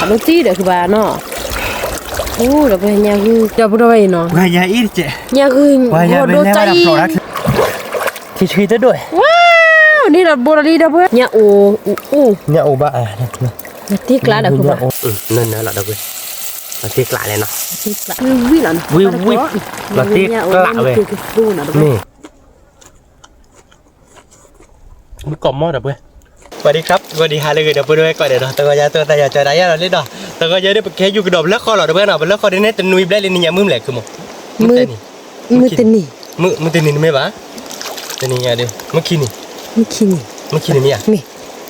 လီၤတံၢ်ဒီးကဘၣ်နီၤ, အိၣ်ဒီးပှၤညၣ်ဂုၢ် ဒီပုၢ်ဒီဝဲၢ်အံၤနီၤ, ပှၤညၣ်အံၤတကဲး, ညၣ်ဂုၢ် ပှၤညၣ်ဘဲလဲၣ်ဝဲဒၣ်ဖျိးဒၣ်ချၢ, ထံဆှံတဒိၣ်, ဝါ, န့ၣ်ဒီးဘိဒီးလံဒီပုၢ်, ညၣ်အိၣ်, အိၣ်, ညၣ်အိၣ်ဘၣ်, လီၤတံၢ်ကျါဒီးကဘၣ်, နနလီၤဒီပုၢ်, လီၤတံၢ်ကျါလဲၣ်နီၤ, ဝံၣ်လီၤနီၤ, ဝံၣ်ဝံၣ်, လီၤတံၢ်ကျါဝဲ, မ့ၢ် မုၣ်ကီၢ်မီၢ်ဒီပုၢ်ဝဲၢ်, สวัสดีครับ สวัสดี ဟါလၢအဂ့ၤ ဒီပုၢ်ဒီဝဲၢ်ကိးဂၤဒဲးနီၤ, တဂီၤညါတၢ်သးယၤကၠီဒၣ်ယၤလီၤလံဒီး, တဂီၤညါဒီး ပကဟဲယူၤကဒီးပလၢဃီလီၤ ဒီပုၢ်ဝဲၢ်နီၤ, ပလၢဃီဒ်န့ၣ် တနွံဘျဲၣ်လံ နံၤညါမုၢ်မလဲၣ် ခုမိၢ်, မုၢ်တနံၤ, မုၢ်တနံၤနမ့ၢ်ဘၣ်, တနံၤညါဒီး မုၢ်ခံနံၤ, မုၢ်ခံနံၤမ့ၢ်ဧါ,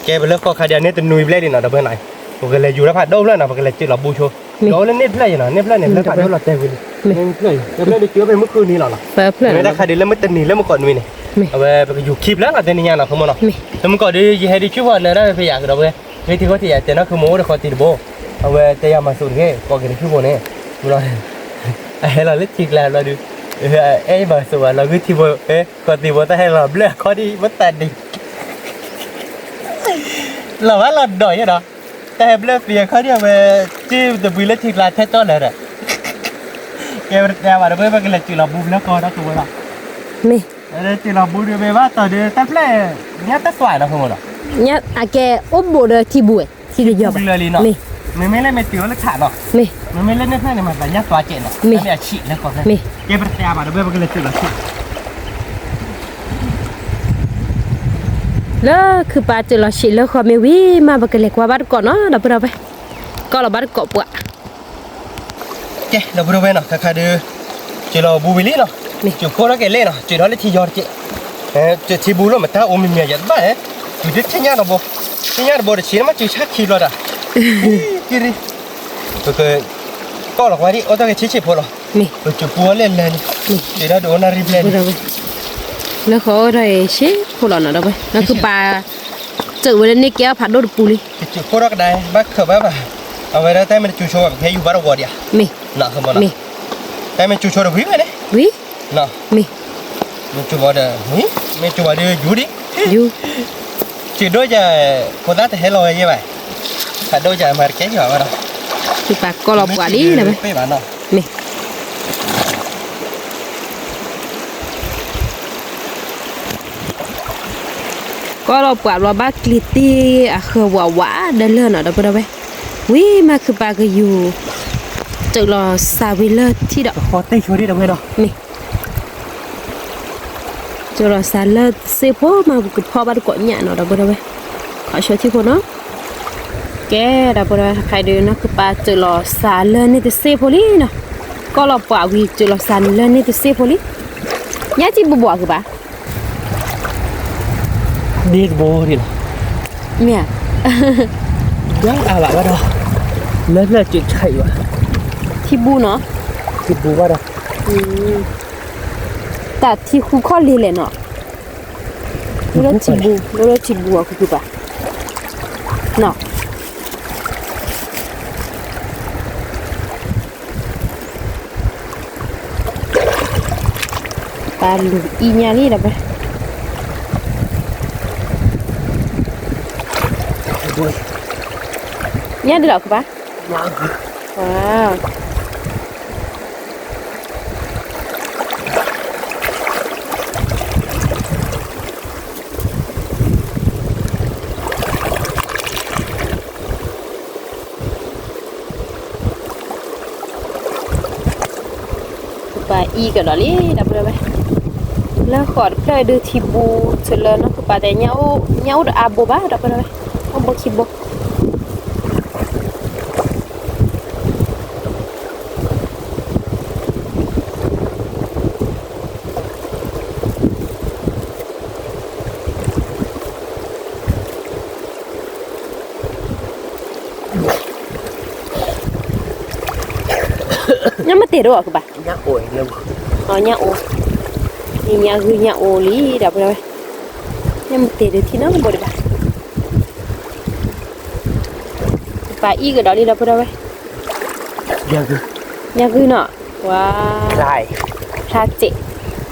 ကဲ ပလၢဃီခါဒ်န့ၣ် တနွံဘျဲၣ်လံနီၤ ဒီပုၢ်ဝဲၢ်နီၤ, ပကလဲၤယူၤတၢ်ဖးဒိၣ်ဖျၢၣ်နီၤ, ပကလဲၤစၢးလီၤဘူးဆိ, ဒီးအိၣ်လၢန့ၣ်တဖျၢၣ်အံၤနီၤ, န့ၣ်တဖျၢၣ်န့ၣ် ပလၢဖးဒိၣ်လီၤတဲာ်ဝံၤလံ, န့ၣ်တဖျၢၣ်အံၤ တဖျၢၣ်ဒီးစၢးဝဲဖဲမုၢ်ဃုနံၤလီၤနီၤ, မ့ၢ်တၢ်ခါဒ်လၢမုၢ်တနံၤလၢမုၢ်ကီးနွံန့ၣ်, အဝဲပကယူၤခံဖျၢၣ်လီၤ တနံၤညါနီၤ ခုမိၢ်နီၤ, လၢမုၢ်ကီးဒီး ယဟဲဒုးဆူၣ်ဖီနၢၤဒၣ်ဖဲယၤကဒီးဝဲ, ဂ့ၤထံဂီၢ်ထံယၤတဲနီၣ်ခုမိၢ်အိၣ်ဒီးဃီတံၤတဘိ, အဝဲတဲယၤမၤစိးတဂ့ၤ ကိးက့ၤနဆူၣ်ဖိန့ၣ်, အဟဲလီၤလၢထံကျါလီၤဒုး, အဲၣ်မၤစိးဘၣ်လီၤဂုၢ်ထံဖိ, ဃီတံၤဖိတၢ်ဟဲလီၤဘျၢၣ်အခီဒံး မ့ၢ်သးဒံး လီၤဘၣ်လီၤဒီးယဲဒီး, တၢ်ဟဲဘျၢၣ်သံအခီဒံး အဝဲ, က့ၢ်တပှံၤလၢထံကျါထဲကၠီလၢာ်ဒီး, ကဲပတဲဘၣ်ဒီး ပကလဲၤစၢးလီၤဘူးလၢဃီဒီးကဝဲလီၤ, မ့ၢ်, စၢးလီၤဘူးဒီးမ့ၢ်ဘၣ်တီၤဒီး တၢ်ဖျၢၣ်, ညါတသွးနီၤ ခုမိၢ်နီၤ, အကဲအိၣ်ဘူးဒီးထံဘူးဝဲ, ထံတယီၤဘၣ်, မ့ၢ်မ့ၢ်လၢမ့ၢ်တုၤအီၤလၢထးနီၤ, မ့ၢ်မ့ၢ်လၢန့ၣ်ဖျၢၣ်န့ၣ် မၤသးညါသွးကဲးနီၤ, မ့ၢ်မ့ၢ်အဆံးလၢဃီဖျၢၣ်, ကဲပတဲဘၣ်ဒီး ပကလဲၤစၢးလီၤဆူၣ် လၢခုပာ်စၢးလီၤဆံးလၢဃီမ့ၢ်ဝံၤမး ပကလဲၤကွၢ်ဘၣ်တကိးနီၤ ဒီပုၢ်ဒီဝဲၢ်, ကိးလီၤဘၣ်တကိးပှၤ, ကဲ ဒီပုၢ်ဒီဝဲၢ်နီၤ ခါခါဒီး, စၢးလီၤဘူးဝံၤလံနီၤ, စၢးခိၣ်ထီၣ်က့ၤလ့နီၤ စၢးထီၣ်လၢထံယီၤတက့ၢ်, စၢးထံဘူးလီၤ မတၤအိၣ်မံၤမံၤယၤတဘၣ်, တုၤတထံၣ်ညၣ်တဘိ, ထံၣ်ညၣ်တဘိတဆံးန့ၣ်မး စၢးဆၣ်ခံဘျီတၢ်, က့ၤရံ ပက, ကိးလီၤကွၢ်ဒံး အိၣ်တ့ၢ်က့ၤဆံးဆံးဖိလီၤ, ပစၢးပူအီၤလဲၣ်လဲၣ်န့ၣ်, စၢးဒၣ်ဒိးအိၣ်နၣ်ရံၣ်ဘျဲၣ်န့ၣ်, လၢဃီအိၣ်တ့ၢ်ဆံးဖိလီၤနီၤ ဒီပုၢ်ဝဲၢ်, နကပာ်, စၢးဝဲလၢန့ၣ်ကဲအီၣ်ဖးဒိၣ်တပူၤလံ, စၢးခိၣ်ထီၣ်ကဒါ ဘၣ်ခၢၣ်ဘၣ်ဘၣ်, အဝဲဒၣ်တၢ်မ့ၢ်တစၢးဆိဘၣ် ပကဟဲယူၤဘၣ်တဝီဒံးဧါ, မ့ၢ်, တၢ်မ့ၢ်စၢးဆိဒီးဝံၤဝဲန့ၣ်, ဝံၤ, မ့ၢ်စၢးဘၣ်ဒီးဝံၤ, မ့ၢ်စၢးဘၣ်ဒီးယူၤဒံး, ယူၤ စၢးဒိၣ်ယၤ, ဖိသၣ်တဟဲလီၤဝဲယဲဘၣ်, ဖးဒိၣ်ယၤမၤတကဲယၤဘၣ်ဒီး, ပာ်ကိးလီၤပှၤလံဒီပုၢ်ဝဲၢ်, မ့ၢ် ကိးလီၤပှၤဘျီဘၣ်ကျံၤတ့ၢ်အဃၢၤဝးဝးဒီးလၢာ်နီၤ ဒီပုၢ်ဝဲၢ်, ဝံၤမးခုပာ်ကယူၤ, စၢးလီၤစးဝံၤလၢထံဒီး, မ့ၢ် စၢးလီၤစးလၢစ့ဖိမး ပကဖီၣ်ဘၣ်တကိးညၣ်နီၤ ဒီပုၢ်ဝဲၢ်, ခီဆၢထံဖိနီၤ, ကဲ ဒီပုၢ်ဝဲၢ် ခဲအံၤဒီး နီၢ်ခုပာ်စၢးလီၤစးလၢန့ၣ်တစ့ဖိလံနီၤ, ကိးလီၤပှၤဝံၤ စၢးလီၤစးလၢန့ၣ်တစ့ဖိလံ, ညၣ်စံၣ်ဘိဘိအကပၤ ဒ့တဘိဒံးလီၤ, မ့ၢ်ဧါ, ဒီးအါဘၣ်ဘၣ်ဒီး, လၢဖျၢၣ်စၢးဆံးဘၣ်, ထံဘူနီၤ, ထံဘူဘၣ်ဒီး, တၢ်ထံဃူခီၣ်လ့လဲၣ်နီၤ, လၢထံဘူ, လၢထံဘူအကပၤ, နီၤ ပာ်လူၤအံၤညါလံဒီး, ညၣ်ဒ်လီၤကပၤ, ပှၤအံၤကဒီးလံ ဒီပုၢ်ဝဲၢ်, လၢဃီးတဖျၢၣ်ဒုးထံဘူ, စၢးလၢနီၢ်ခုပာ်တဲ ညၣ်အိၣ်တအါဘိဘၣ် ဒီပုၢ်ဝဲၢ်, အိၣ်ဘိခံဘိ ညၣ်မ့ၢ်တ့ၢ်ဒိၣ်အကဘၣ်, ညၣ်အိၣ်, ညၣ်အိၣ်, ညၣ်ဂုၢ်ညၣ်အိၣ်လံ ဒီပုၢ်ဝဲၢ်, ညၣ်မ့ၢ်တ့ၢ်ဒုးထံနီတဘိဒံးဘၣ်, ပှၤအံၤကဒီးလံ ဒီပုၢ်ဝဲၢ်, ညၣ်ဂုၢ်နီၤ, ဝါ, ဖျါစဲး,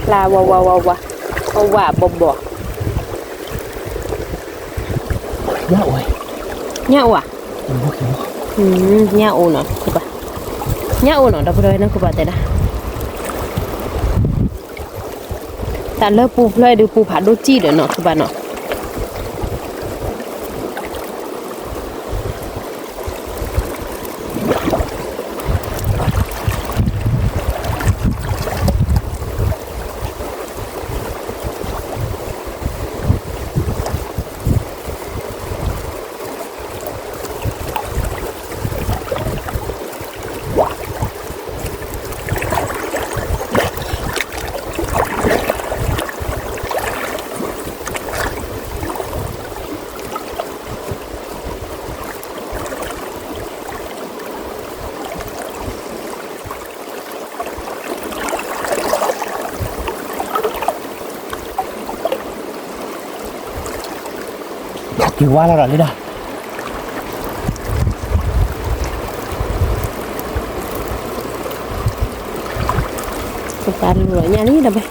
ဖျါဝးဝးဝးဝး, ဝးဝးဘီဘီ, ညၣ်အိၣ်ဧါ, อืม ညၣ်အိၣ်နီၤ ခုဘၣ်, ညၣ်အိၣ်နီၤ ဒီပုၢ်ဒီဝဲၢ်နီၤ ခုဘၣ်တဲဒၣ်, တၢ်လၢပူဖျၢၣ်ဒုး ပူဖးဒိၣ်စံၣ်ဒီးနီၤ ခုဘၣ်နီၤ. က့ၤဝါလီၤဒီးလံဒီး, ပပာ်လူၤလီၤညၣ်လံဒီးဘဲ,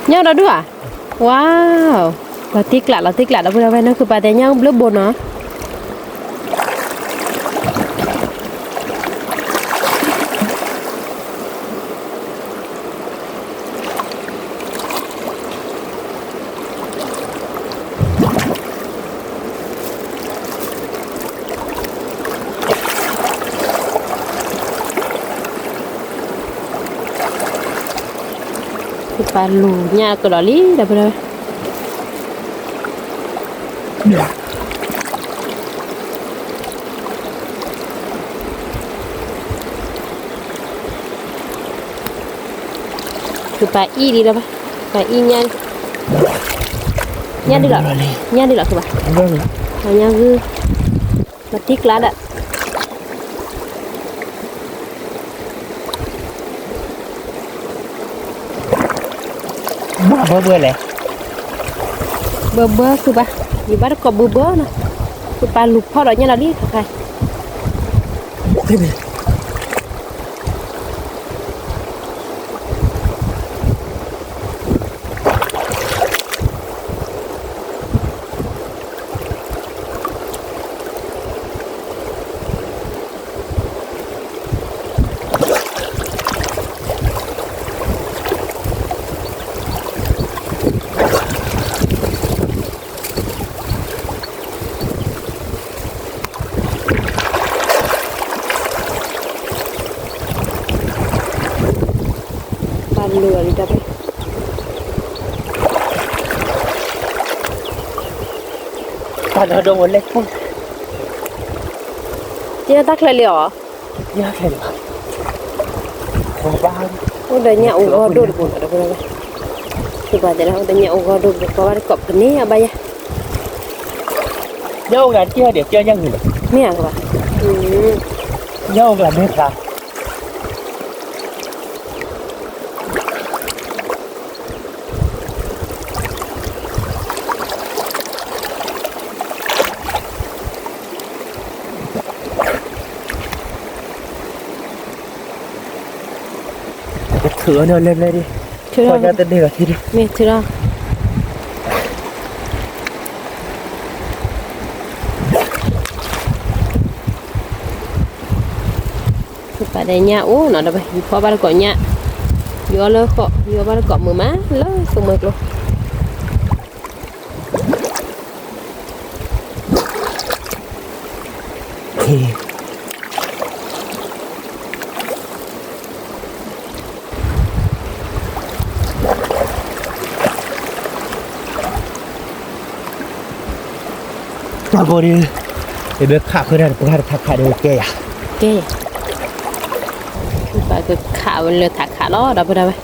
ညၣ်အိၣ်ဒီးဒူၣ်ဧါ, ဝါ, လီၤတံၢ်ကျး လီၤတံၢ်ကျး ဒီပုၢ်ဒီဝဲၢ်နီၤ ခုပာ်တဲညၣ်အိၣ်ဘျုးဘိနီၤ. ပပာ်လူၤညၣ်ကဒီးလံဒီး, ပပာ်အံၣ်လံဒီးဘၣ်, ပပာ်အံၣ်ညၣ်, ညၣ်ဒုးလီၤ, ညၣ်ဒုးလီၤ ခုဘၣ်, ညၣ်ဂုၢ်, လီၤတံၢ်ကျးဒီး ဘၣ်ဘၢဘၢလဲၣ်, ဘၢဘၢခုဘၣ်, ယဘၣ်တကိးဘၢဘၢနီၤ, ပပာ်လူၤဖီၣ်ဒီးညၣ်လီၤလံခါခါ ပာ်လီၤလံတၢ်ဖဲ ပာ်လီၤဒိၣ်ဝဲလဲၣ်ခိၣ် တၢ်ချၢလံအီၤ တၢ်ချၢလံ အိၣ်ဒီးညၣ်အိၣ်ဂီၢ်ဒိၣ်တပူၤနီၤ ဒီပုၢ်ဒီဝဲၢ်, ဒီးအိၣ်ဒီးညၣ်အိၣ်ဂီၢ်ဒိၣ်တပူၤ ပှၤဘၣ်တကိးပန့ၢ်အဘၣ်ယၤ, ညၣ်အိၣ်ဂၤတက့ၢ်ဒီး ကၢညၣ်ဂုၤလီၤ, မ့ၢ်ဧါကဘၣ်, ညၣ်အိၣ်ဂၤမ့ၢ်ဖျါ ကထုးအီၤန့ၣ်လဲၤလဲၤဒံး, ထုးထီၣ် ပှၤညါတန့ၢ်ဘၣ်ထံဒံး, မ့ၢ်ထုးထီၣ် ပပာ်ဒီးညၣ်အိၣ်နီၤ ဒီးပဟံးဖီၣ်ဘၣ်တကိးညၣ်, ယီၤလၢဃီ, ယီၤဘၣ်တကိးမုာ်မး လၢကမၢကျိ ပှၤကိးဒံး, ယဘၣ်ခးဃုာ်တၢ် ပှၤတထးခးဒီးကဲယၤ, ကဲ, ပှၤကခးဝဲလၢထးခးလီၤ ဒီပုၢ်ဒီဝဲၢ်,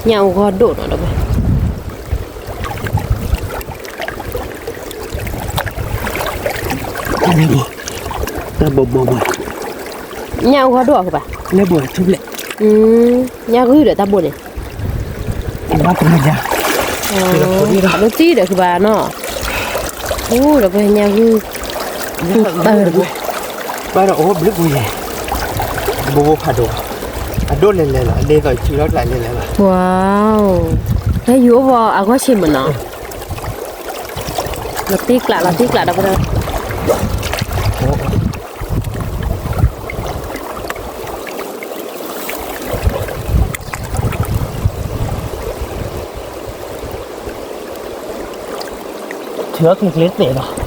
ညၣ်အိၣ်ဂီၢ်ဒိၣ်နီၤ ဒီပုၢ် တၢ်ဘိးဘိးဘိး, ညၣ်အိၣ်ဂီၢ်ဒိၣ်အီၤကဘၣ်, လၢဘိးထူပျဲၢ်, ညၣ်ဂုၢ်ဒီးတၢ်ဘိးန့ၣ်, ဘၣ်တမ့ၢ်ညါ, လၢတံၢ်ဒီးကဘၣ်နီၤ, အိၣ်ဒီးပှၤညၣ်ဂုၢ်, ဘၣ်ဒီးအိၣ်ဘျုးပူၤယဲၢ်, ဘိးဘိးဖးဒိၣ်, အဒိၣ်လဲၤလဲၤလီၤ အဒ့သိးဆူထီၣ်ကျးလဲၤလဲၤလီၤ, ဝါ, ဟဲယူၤအိၣ်ဘၣ်အဂီၢ်ဆ့ၣ်မးနီၤ လီၤတံၢ်ကျး လီၤတံၢ်ကျး ဒီပုၢ်ဒီဝဲၢ်, အိၣ် ဒီးချ့ချ့သ့ၣ်လီၤ.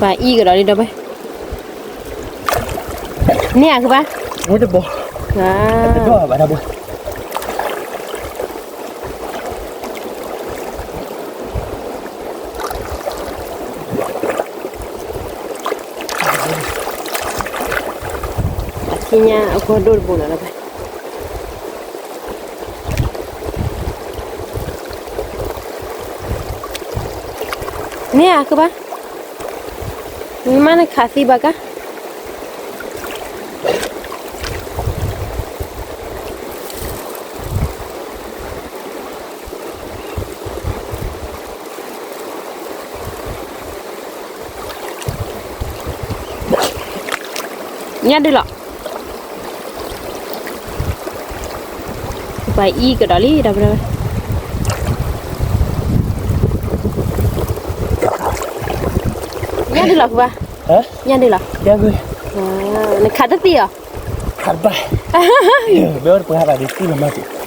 ပှၤအံၤကဒီးလံဒီးဘၣ်, န့ၢ်အကဘၣ်, တဘီ, တဘီဘၣ်တဘီ. အသ့ၣ်ညါအကီၢ်ဒိၣ်တဘိနီၤလၢၤဘၣ်. န့ၢ်အကဘၣ်, မ့ၢ်နခးသံဘၣ်ကါ. ညၣ်ဒုလီၤ, ပှၤအံၤကဒီးလံဒီး, ညၣ်ဒုလီၤဖုဘၣ်, ညၣ်ဒုလီၤ, နခးတသံၣ်အီၤ, ခးတဘၣ်, မ့ၢ်အိၣ်တပှၢ်ဘၣ်ဒ်သံၣ်လီၤမၢ်သ့ၣ်.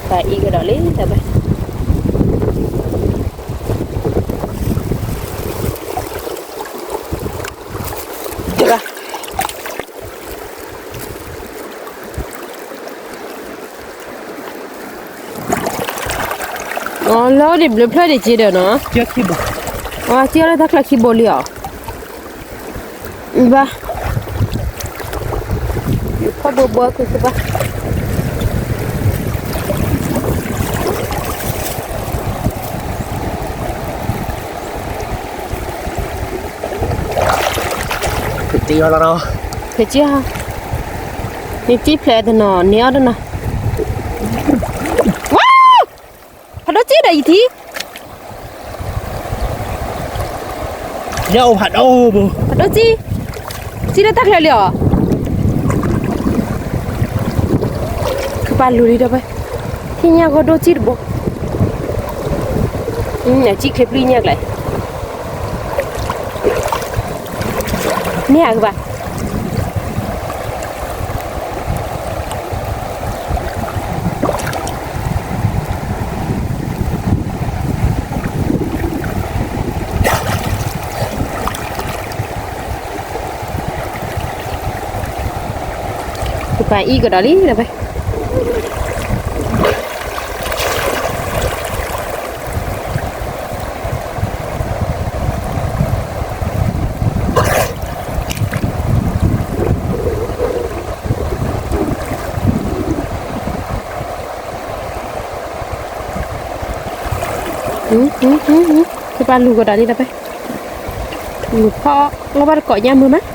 ပှၤအံၤကဒီးလံတဘၣ်, တဘၣ်. အီၤလီၤဒံးဘျုးဖျၢၣ်ဒံးက့ဒီးနီၤ, အီၤက့လၢတၢ်ချၢခံဘိလံအီၤ, ဘၣ်, ဖီၣ်ဘိဘိကဘၣ်. ဖဲက့ၤဟီ, နတံၢ်ဖျဲးတနီၤ န့ၢ်အီၤတနီၤ, ဝါ, ဖးဒိၣ်ကံဒီးယထံ ညၣ်အိၣ်ဖးဒိၣ်ဘိ, ဖးဒိၣ်ကံ, ကံလၢတၢ်ချၢလံအီၤ, ကဘၣ်လူၤလံဒီးဘၣ်, ထံၣ်ညၣ်ဂီၢ်ဒိၣ်ကံတဘိ, ကံချ့ပျုၢ်ညၣ်ကျဲ န့ၢ်အကဘၣ်, ပှၤအံၤကဒီးလံဒီးဘၣ်. ကဘၣ်လူၤကဒီးလံဒီးဘၣ်, လူၤဖီၣ်လီၤဘၣ်တကိးညၣ်မုာ်မး,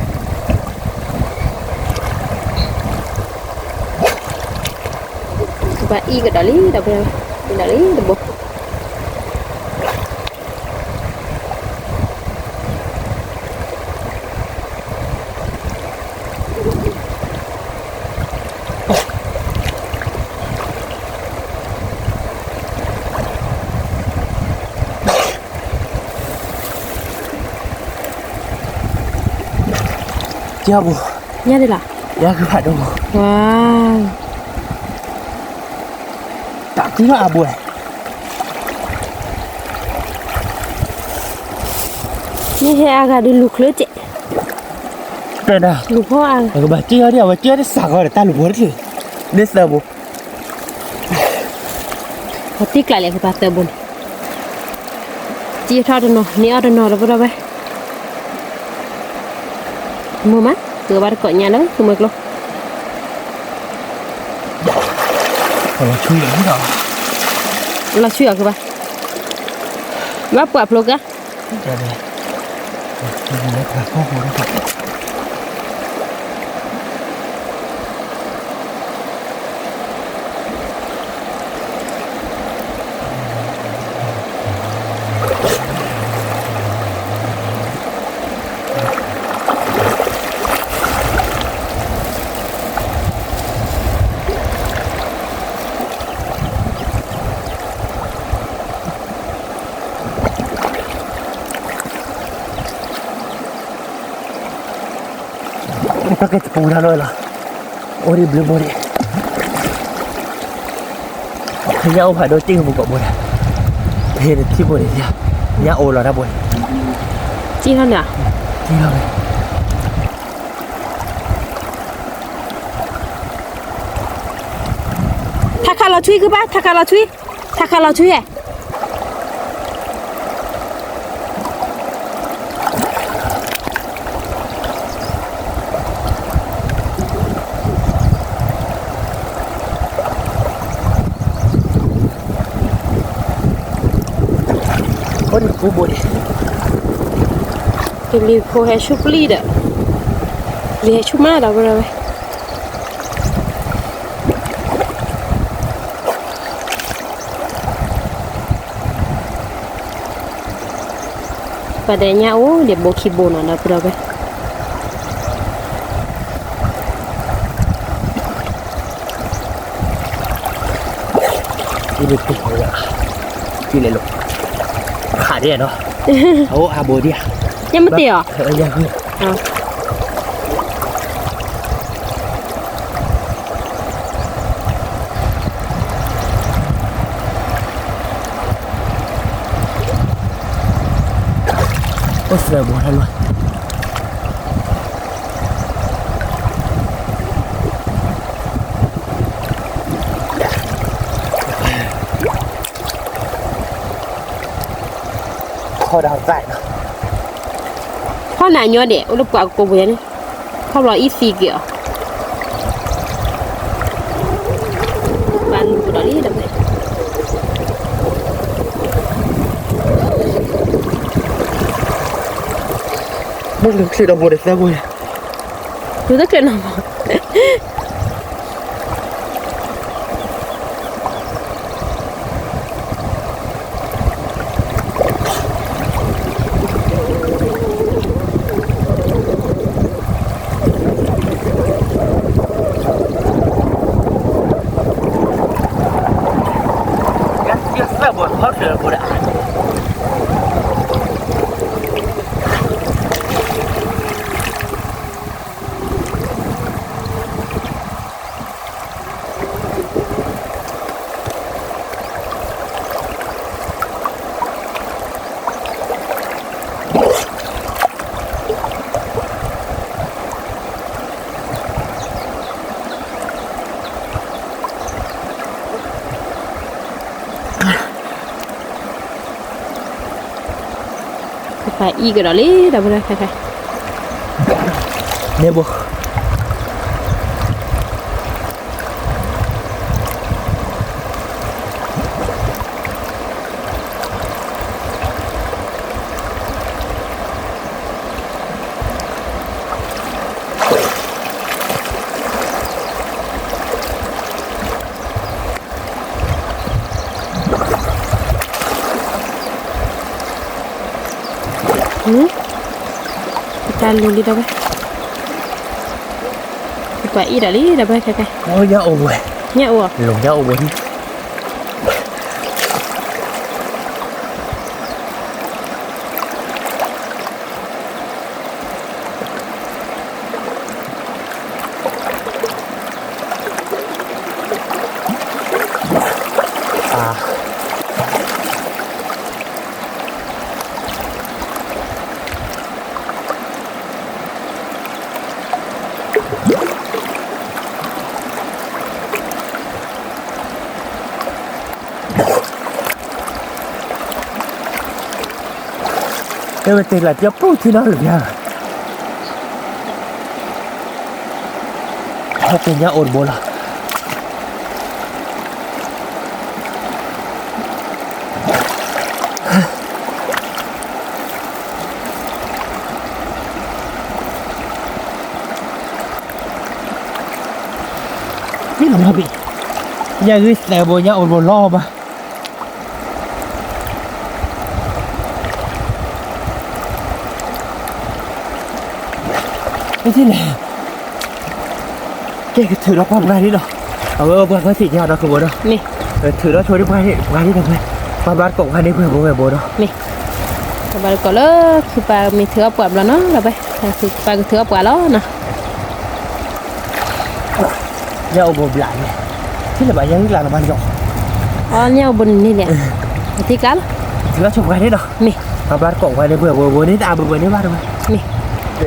ကဘၣ်အံၤကဒီးလံဒီးဘၣ်, ကဒီးလံတဘိ. ကၢ်ဘိ, ညၣ်ဒ်လီၤ, ညၣ်ကဖးဒိၣ်, ဝါ, တၢ်ကံထီၣ်အဘှဲၣ် မ့ၢ်ဟဲအါဂၤဒုးလူၤချၢကဲး, လူၤဖီၣ်အါ, ကဘၣ်က့ၤအီၤဒ် အဝဲက့ၤအီၤတစးဂီၤဒီး တၢ်လူၤဖိတချုး, ဒ်သၢဘိ, အ တံၢ်ကျးလဲၣ် ဃုာ်ပၢ်သၢဘိန့ၣ်, စံၣ်ထီၣ်တနီၤ န့ၢ်အီၣ်တနီၤ ဒီပုၢ်ဒီဝဲၢ်, မိၢ်မး ကဘၣ်တကိးညါလၢသူမွဲကျိ, လီၤဆှံအီၤ ဃုာ်ပၢ်, ဘၣ်ပှၤဖျိကါ တၢ်ကဲတပူၤတၢ်လီၤလီၤ, အိၣ်ဒံးဘျုးဘိန့ၣ်, ညၣ်အိၣ်ဖးဒိၣ်တ့ၢ်ကပူၤကိးဘိန့ၣ်, ဖဲတထံၣ်ဘိန့ၣ်, ညၣ်အိၣ်လီၤတၢ်ဘိန့ၣ်, စံၣ်ထီၣ်န့ၣ်, စံၣ်ထီၣ်န့ၣ် ထးခးလီၤထွံဃုာ်ပၢ်, ထးခးလီၤထွံ, ထးခးလီၤထွံဧါ. အိၣ်ဒံးပူၤဘိန့ၣ်, တလံၤဖိဟဲဆူပျံၢ်ဒီး, လံၤဟဲဆူမးဒီးဝဲဝဲ ပှၤဒီးညၣ်အိၣ်ဒံးဘိခံဘိနီၤ ဒီပုၢ်ဒီဝဲၢ်, ထံၣ်လဲၤလိာ်, ခးဒံးနီၤ, အအိၣ်အါဘိဒံးဧါ, ညၣ်မ့ၢ်တ့ၢ်အီၤ အိၣ်သၢဘိထါလီၤ, ဖီၣ်ဒၣ်သးနီၤ, ဖီၣ်နၤညီဒဲး အိၣ်လၢပှၤကကိးပူၤယါန့ၣ်, ဖီၣ်ဘျီအံၤသံက့ၤအီၤ, ပၢ်လူၤကဒီးလံဒီး, မ့ၢ်လူၤချံဒီးဘိဒီးသၢဘိန့ၣ်, လူၤတချုးနီၤမး ပှၤအံၤကဒီးလံ ဒီပုၢ်ဒီဝဲၢ်, န့ၣ်ဘိ တၢ်လူၤလံဒီးဝဲ, ပှၤအံၤဒီးလံဒီးဝဲခဲကဲ, ညၣ်အိၣ်ဝဲ, ညၣ်အိၣ်, ညၣ်အိၣ်ဝဲ, တဲဝဲတဲလၢပျီပူၤထံနီၤလၢပျီ, ဟဲက့ၤညါအိၣ်တဘိလီၤ. မ့ၢ်လီၤမ့ၢ်, ညၣ်ဂုၢ်သၢဘိ ညၣ်အိၣ်တဘိလီၤဘၣ်. မ့ၢ်လဲၣ်, ကဲကထုးဒီးပှၤပှၤန့ၣ်ဒီး, အဝဲပှၤကွၢ်ထံၣ်ကဲအီၤဒီးကဘိဒီး, ထုးဒီးဆိဒ်ပှၤန့ၣ် ပှၤန့ၣ်ဒီး, ပှၤဘၣ်တကိးပှၤန့ၣ်ပှဲၤဘိဝဲဘိဒီး, ပှၤဘၣ်တကိးလၢခုပၢ်မ့ၢ်ထုးအီၣ်ပှၤဘျီနီၤ, ဒီးပှၤခုပၢ်ကထုးအီၣ်ပှၤလီၤနီၤ. ညၣ်အိၣ်ဘိဘျးန့ၣ်, ထံၣ်လၢၤဘၣ် ညၣ်ဂုၢ်ကျါလီၤဘၣ်လီၤ, အီ ညၣ်အိၣ်ဘိန့ၣ်န့ၣ်, အထံကျါလီၤ, ထုးအီၣ်ဆိပှၤန့ၣ်ဒီး, မ့ၢ်, ပှၤဘၣ်တကိးပှၤန့ၣ်ပှဲၤဘိဝဲဘိန့ၣ် တအါဘိဘိန့ၣ်ဘၣ်တဝဲ, မ့ၢ်,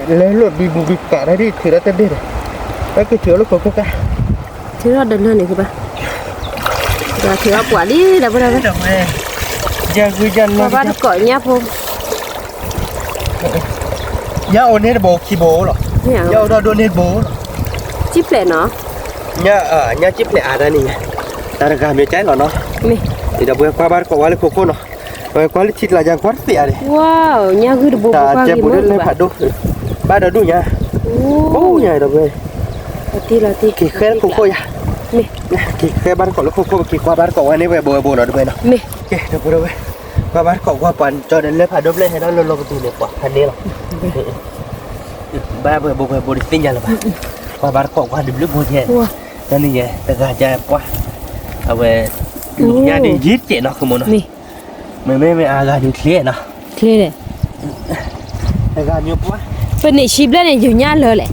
လဲၤလိာ်ဘံဘူဘံကးတၢ်ဒ် ထုးဒီးတဘ့ၣ်ဒီး, လၢကထုးအီၣ်လၢခိခိၣ်ကါ, ထုးထီၣ်တလၢန့ၣ်ကဘၣ်, ဒီးထုးအီၣ်ပှၤလံ ဒီပုၢ်ဒီဝဲၢ်, ပှၤဘၣ်တကိးညၣ်ဖိ ညၣ်အိၣ်န့ၢ်တဘိခံဘိလီၤ, ညၣ်အိၣ်ဒီးဒိၣ်န့ၢ်တဘိလီၤ, ကံၣ်ဖျဲးနီၤ, ညၣ်, ညၣ်ကံၣ်ဖျဲးအါတၢ်န့ၣ်ညါ, တၢ်တဂၤမ့ၢ်ကဲလီၤနီၤ, မ့ၢ်, ဒီးပှၤကွၢ်ဘၣ်တကိးဝဲလၢခိခိၣ်နီၤ, ပှၤကွၢ်လၢထံကျါယၤကွၢ်တသ့အါန့ၣ်, ဝါ, ညၣ်ဂုၢ်တဘိဘိကွၢ်ဂ့ၤမး, ဘၣ်ဒီးဒူၣ်ညါ, အိၣ်ညါဒီးပှၤ, က့ၤဃဲလၢခိခိၣ်ယၤ, မ့ၢ်, က့ၤဃဲဘၣ်တကိးလၢခိခိၣ် ပက့ၤကွၢ်ဘၣ်တကိးဝဲန့ၣ်ပှဲၤဘိဝဲဘိနီၤတဝဲနီၤ, မ့ၢ်, ကဲ ဒီပုၢ်ဒီဝဲၢ်, ကွၢ်ဘၣ်တကိးကွၢ်ပှၤကၠီဒီးလၢဖးဒိၣ်ဖျဲၣ်ဟဲဒီးလၢလီၢ်ကပူၤန့ၣ် ပှၤဖးန့ၣ်လီၤ, ဘၣ်ပှဲၤဘိပှဲၤဘိတသ့ၣ်ညါလၢၤဘၣ်, ကွၢ်ဘၣ်တကိးကွၢ်တဘျုးဘိယဲၢ်, တနံၤယဲၢ် တဂၤယဲၢ်ပှၤ, အဝဲ, ညၣ်ဒုးယံၤတကဲးနီၤ ဃုမ့ၢ်နီၤ, မ့မ့ၢ်မ့ၢ်အဂၤဒုးချ့နီၤ, ချ့, တဂၤမ့ၢ်ပှၤ, ပန့ၣ်ဆံဘျဲၣ်န့ၣ် ယညၣ်လၢလဲၣ်,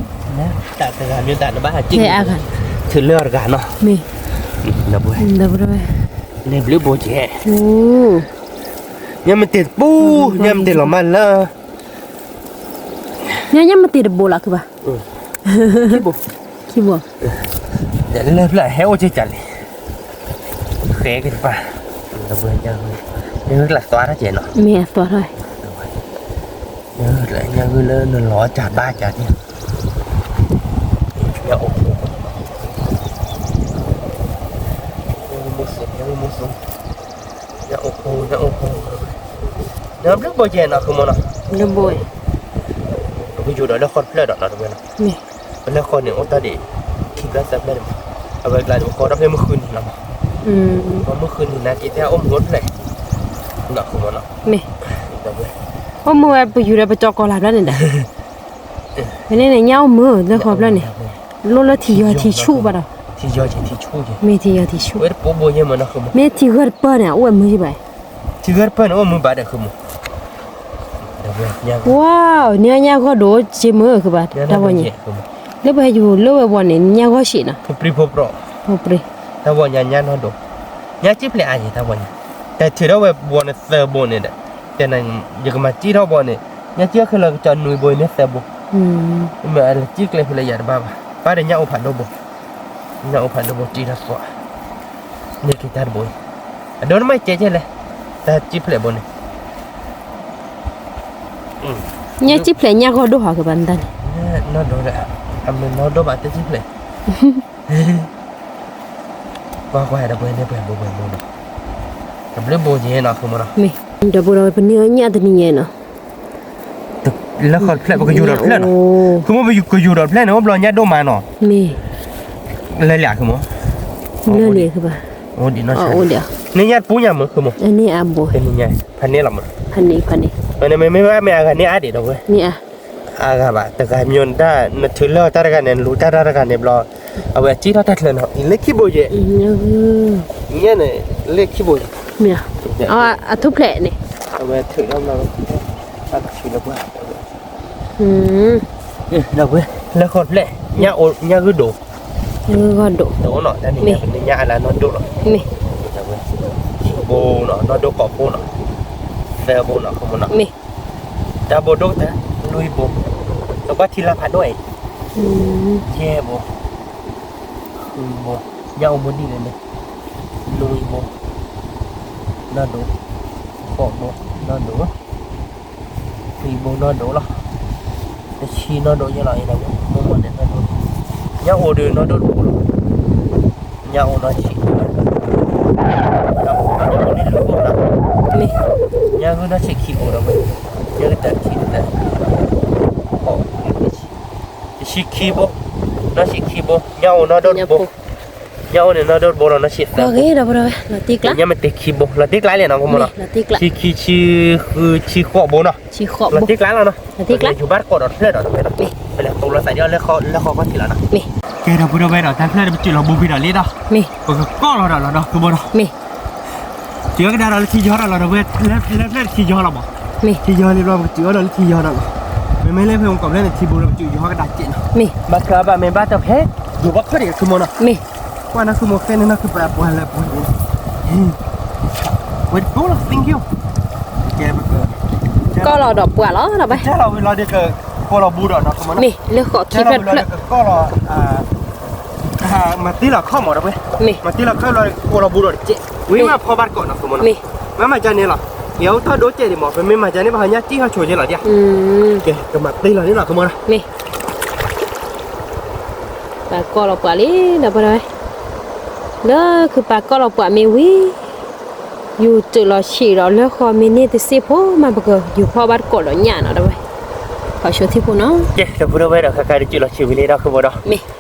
တဂၤမ့ၢ်တၢ်နဘၣ်ဟးက့ၤ, ထုးလၢအတဂၤနီၤ, မ့ၢ်, ဒီပုၢ်ဒီဝဲၢ်, န့ၣ်ဘျုးဘိယဲၢ်, ညၣ်မ့ၢ်တ့ၢ်တပူၤ, ညၣ်မ့ၢ်တ့ၢ်လီၤမၢ်လၢ ညၣ်ညၣ်မ့ၢ်တ့ၢ်တဘိလီၤ ခုဘၣ်, ခံဘိ, ခံဘိ, လၢဖျၢၣ်ဟဲအိၣ်ကၢ်ကၢ်လံ, ဃဲက့ၤတပၢ်, လၢကျးသွါထီၣ်ကဲနီၤ, မ့ၢ်အသွါထီၣ်, ညၣ်ဂုၢ်လၢနလီၤကၢ်ဘၣ်ကၢ်န့ၣ်, ညၣ်အိၣ်ခိၣ်, ညၣ်အိၣ်ခိၣ်, ညၣ်အိၣ်ခိၣ်, ညၣ်ဘျုးဘိယဲၢ်နီၤ ခုမ့ၢ်နီၤ, ဘျုးဘိ, ပကယူၤဒီးလၢဃီတဖျၢၣ်ဒီးနီၤ တဝဲနီၤ, ပလၢဃီန့ၣ်အိၣ်တၢ်ဒံး, ခံဖျၢၣ်သၢဖျၢၣ်န့ၣ်မး, အဝဲကျါန့ၣ် ပဃီထီၣ်ဖဲမုၢ်ဃုနံၤလီၤမး, မုၢ်ဃုနံၤနာ်က့ၤတဲအိၣ်မုာ်အိၣ်တဖျၢၣ်, နီၤ ခုမ့ၢ်နီၤ, မ့ၢ်, အိၣ်မုာ်ဝဲပယူၤဒီးပကၠီကီၤလၤဖျၢၣ်န့ၣ်ဒီး, ဖဲန့ၣ်န့ၣ် ညၣ်အိၣ်မုာ်လၢဃီဖျၢၣ်န့ၣ်, လိၣ်လၢထံယီၤထံဆူၣ်ဘၣ်ဒီး, ထံယီၤထံဆူၣ်, မ့ၢ်ထံယီၤထံဆူၣ်, မ့ၢ်ထံဂၢၢ်တပၢၢ်န့ၣ် အိၣ်ဝဲမုာ်ဘၣ်, ထံဂၢၢ်တပၢၢ်န့ၣ် အိၣ်မုာ်ဘၣ်ဒီး ခုမ့ၢ်, ဝါ, န့ၣ်ညၣ်ဂီၢ်ဒိၣ်က့မုာ် ခုဘၣ် တၢ်ဝဲန့ၣ်, လၢပဟဲယူၤလၢဝဲဘီန့ၣ် ညၣ်ဂီၢ်ဆံးနီၤ, ဖိပြံဖိပြီ, တၢ်ဝဲညါညၣ်နီၢ်ဒိၣ်, ညၣ်ကံၣ်ဖျဲးအါယဲၢ် တၢ်ဝဲညါ, တၢ်ထုးထီၣ်ဝဲဘီန့ၣ်သၢဘိန့ၣ်ဒီး, ယကမၤကံၣ်ထီၣ်ဘီန့ၣ်, ညၣ်ကံၣ်အီၣ်ခဲလၢာ်ကစီၤနွံဘိအံၤမ့ၢ်သၢဘိ, မ့ၢ်အလၢကံၣ်ကျဲဖဲလၢယၤတဘၣ်ဘၣ်, ဘၣ်ဒီးညၣ်အိၣ်ဖးဒိၣ်ဘိ, ညၣ်အိၣ်ဖးဒိၣ်ဘိတံၢ်ထီၣ်သွး, န့ၢ်က့ၤတၢ်တဘိအံၤ, အဒိနမ့ၢ်ကဲကဲလဲၣ်, တၢ်ကံၣ်ဖျဲးဘိန့ၣ် ညၣ်ကံၣ်ဖျဲးညၣ်ဂီၢ်ဒိၣ်ဟီကဘၣ်နတၢ်န့ၣ်, နီၢ်ဒိၣ်ဒီး, အမ့ၢ်နီၢ်ဒိၣ်ဘၣ်တၢ်ကံၣ်ဖျဲး, ကွၢ်ကွၢ်ဒီးပှဲၤန့ၣ်ပှဲၤဘိပှဲၤဘိနီၤ, တဘျုးဘိယဲၢ်နီၤ ခုမ့ၢ်နီၤ, မ့ၢ်, ဒီပုၢ်ဒီဝဲၢ် ပန့ၢ်အီၣ်ညၣ်တနံၤညါနီၤ, လၢဃီတဖျၢၣ် ပကယူၤဒီးတဖျၢၣ်နီၤ, ခုမ့ၢ်ပကယူၤဒီးတဖျၢၣ်န့ၣ် အိၣ်ဘျီညၣ်ဒိၣ်မးနီၤ, မ့ၢ်, လၢလၢခုမ့ၢ်, လၢလၢခုဘၣ်, အိၣ်ဒံးနီၤ, န့ၢ်ညၣ်တပူၤညါမ့ၢ်ခုမ့ၢ်, န့ၢ်အါဘိ, ဖးန့ၢ်လီၤမ့ၢ်, ဖးန့ၢ်ဖးန့ၢ်, မ့မ့ၢ်မ့ၢ်အဂၤန့ၢ်အါဒံးဒီးဝဲ, န့ၢ်အါ အါဂၤဘၣ် တဂၤမ့ၢ်ဒၣ် နထုးလၢတၢ်တဂၤန့ၣ် လူၤတၢ်တၢ်တဂၤန့ၣ်ဘျီ, အဝဲကံၣ်ထီၣ်တၢ်ချၢနီၤ လၢခံဘိယဲၢ်, ညၣ်န့ၣ် လၢခံဘိယဲၢ်, အထူၣ်ဖျဲးန့ၣ်, အဝဲထုးထီၣ်ဘျီ, အထုးလၢပှၤ, ဒီးဝဲ လၢဃီတဖျၢၣ်, ညၣ်ဂုၢ်ဒိၣ်, တအိၣ်နီၤ တၢ်န့ၣ် ညၣ်အလၢနီၢ်ဒိၣ်လီၤ, မ့ၢ်, ဘိနီၤ နီၢ်ဒိၣ်ကိးဖိနီၤ, သၢဘိနီၤ ခိၣ်မနီၤ, မ့ၢ် တၢ်ဘိဒိၣ်ကတၢၢ် လွံၢ်ဘိ, နကွၢ်ထံလၢဖးဒိၣ်အံၤ, ယဲၢ်ဘိ, ဃုဘိ, ညၣ်အိၣ်ဘိဒ်လဲၣ်န့ၣ်, နွံဘိ, နီၢ်ဒိၣ်, ဃိးဘိ, နီၢ်ဒိၣ်, ဘိနီၢ်ဒိၣ်လီၤ, တဆံနီၢ်ဒိၣ်ယဲလီၤ, အံၤဒီးမိၢ်မ့ၢ်န့ၣ်နီၢ်ဒိၣ်, ညၣ်အိၣ်ဒီးနီၢ်ဒိၣ်တဘိလီၤ, ညၣ်အိၣ်နီၢ်ဆံး, ညၣ်အိၣ်နီၢ်ဆံးခံဘိဒီးဝဲ, ညၣ်ဂုၢ်နီၢ်ဆံးခံဘိဒီးဝဲ, ညၣ်ဂုၢ်တၢ်ခံတၢ်, တဆံခံဘိ, နီၢ်ဆံးခံဘိ, ညၣ်အိၣ်နီၢ်ဒိၣ်တဘိ, ညၣ်အိၣ်န့ၣ်နီၢ်ဒိၣ်တဘိလီၤ, နီၢ်ဆံးသၢဘိ, ညၣ်မ့ၢ်တ့ခံဘိ, လီၤတံၢ်ကျါလဲၣ်နီၤ ဖိမုၣ်နီၤ, ဆံခံ ဆံဃု ဆံဃိးဘိနီၤ, လီၤတံၢ်ကျါလီၤနီၤ, ယူၤဘၣ်တကိးဒီးတဖျၢၣ်ဒီးတဖျၢၣ်ဒီး, ပလဲၤတိလီၤသးဒ်အီၤလၢဃီကီၢ်ထံးလီၤနီၤ, ပလဲၤတိလီၤသးဒ်အီၤလၢဃီကီၢ်ထံးလီၤနီၤ, ကဲဒီးပုၢ်ဒီဝဲၢ်ဒီး တၢ်ဖျၢၣ်ဒီးပစုးလီၤဘိဖံဒီးလံဒီး, ပကကိးလီၤဒီးလီၤဒီး ကဘီဒီး, စုးအီၤကဒါဒီးလၢထံယီၤဒီးလီၤဒီးဝဲ, လၢဖျၢၣ်တထံယီၤလီၤမး, ထံယီၤလံဘျီ ပကစုးအီၤဒီးလၢထံယီၤဒီးလီၤ, မ့မ့ၢ်လၢဖဲမကိးဖျၢၣ်န့ၣ် ထံဘိဒီးပစုးယီၤကဒါစဲးနီၤ, ဘၣ်ချၢအဘၣ်မ့ၢ်ဘၣ်တၢ်ဖဲ, ယိၤဘၣ်ခီၣ်ဒံးခုမီၤနီၤ, ကွၢ်နီၢ်ခုမီၤဃဲန့ၣ် နီၢ်ခုပှၤပှၤလၢပှၤန့ၣ်, ဝဲတကိးလီၤ thank you, ကဲလီၤဒီးပှၤလီၤဒီးဝဲ, ကဲလီၤဝဲလီၤဒီးကကိးလီၤဘိဒီးနီၤ မ့ၢ်လၢဃီးခံဖျၢၣ်တဖျၢၣ်, ကကိးလီၤ, မၤတ့လီၤခီၣ်မးဒီးဝဲ, မၤတ့လီၤခီၣ်လီၤကိးလီၤဘိဒီးတကဲး, ဝံၤမ့ၢ်ဖီဘၣ်တကိးနီၤ မ့ၢ်မၤကန့ၣ်လီၤ, ယအိၣ်ထီၣ်ဒိကဲးဒံးမး ပမ့ၢ်မၤကန့ၣ် ပဟးညၣ်တံၢ်ဟီၣ်ဆိးက့လီၤဒ်, ကမၤတ့လီၤန့ၣ်လီၤ မ့ၢ်, ပၢ်ကိးလီၤပှၤလံဒီးပဝဲ, လၢခုပၢ်ကိးလီၤပှၤမ့ၢ်ဝံၤ ယူၤစၢၤလီၤဆံးဒီးလၢဃီမ့ၢ်န့ၢ်တစ့ၢ်ဖိမး ပကယူၤဖီၣ်ဘၣ်တကိးဒီးညၣ်နီၤဒီးဝဲ, ဟီၣ်ဆိးထံဖိနီၤ, ကဲဒီးပုၢ်ဒီဝဲၢ်ဒီး ခဲကါဒီးစၢၤလီၤဆံးဝံၤလံဒီး ခုဘိဒီး, ကိးလီၤပှၤဝံၤလံဒီးဝဲ, ကိးလီၤပှၤဝံၤလံ မၤတ့ခီၣ်ဝံၤလံ စၢၤလီၤဆံးဒီးတစဲးဖိလံ, လီၤဖီဘၣ်တကိးဃီဒီး ခုဘိဒီး, မ့ၢ်ဘၣ်တီၢ်ပကဒဲဘိဘိညၣ်ဒီး ခုဘိဒီးဘၣ်က, ဖဲပကိးဒီးဒီး ခုဘိဟဲက့ၤဃီဒီး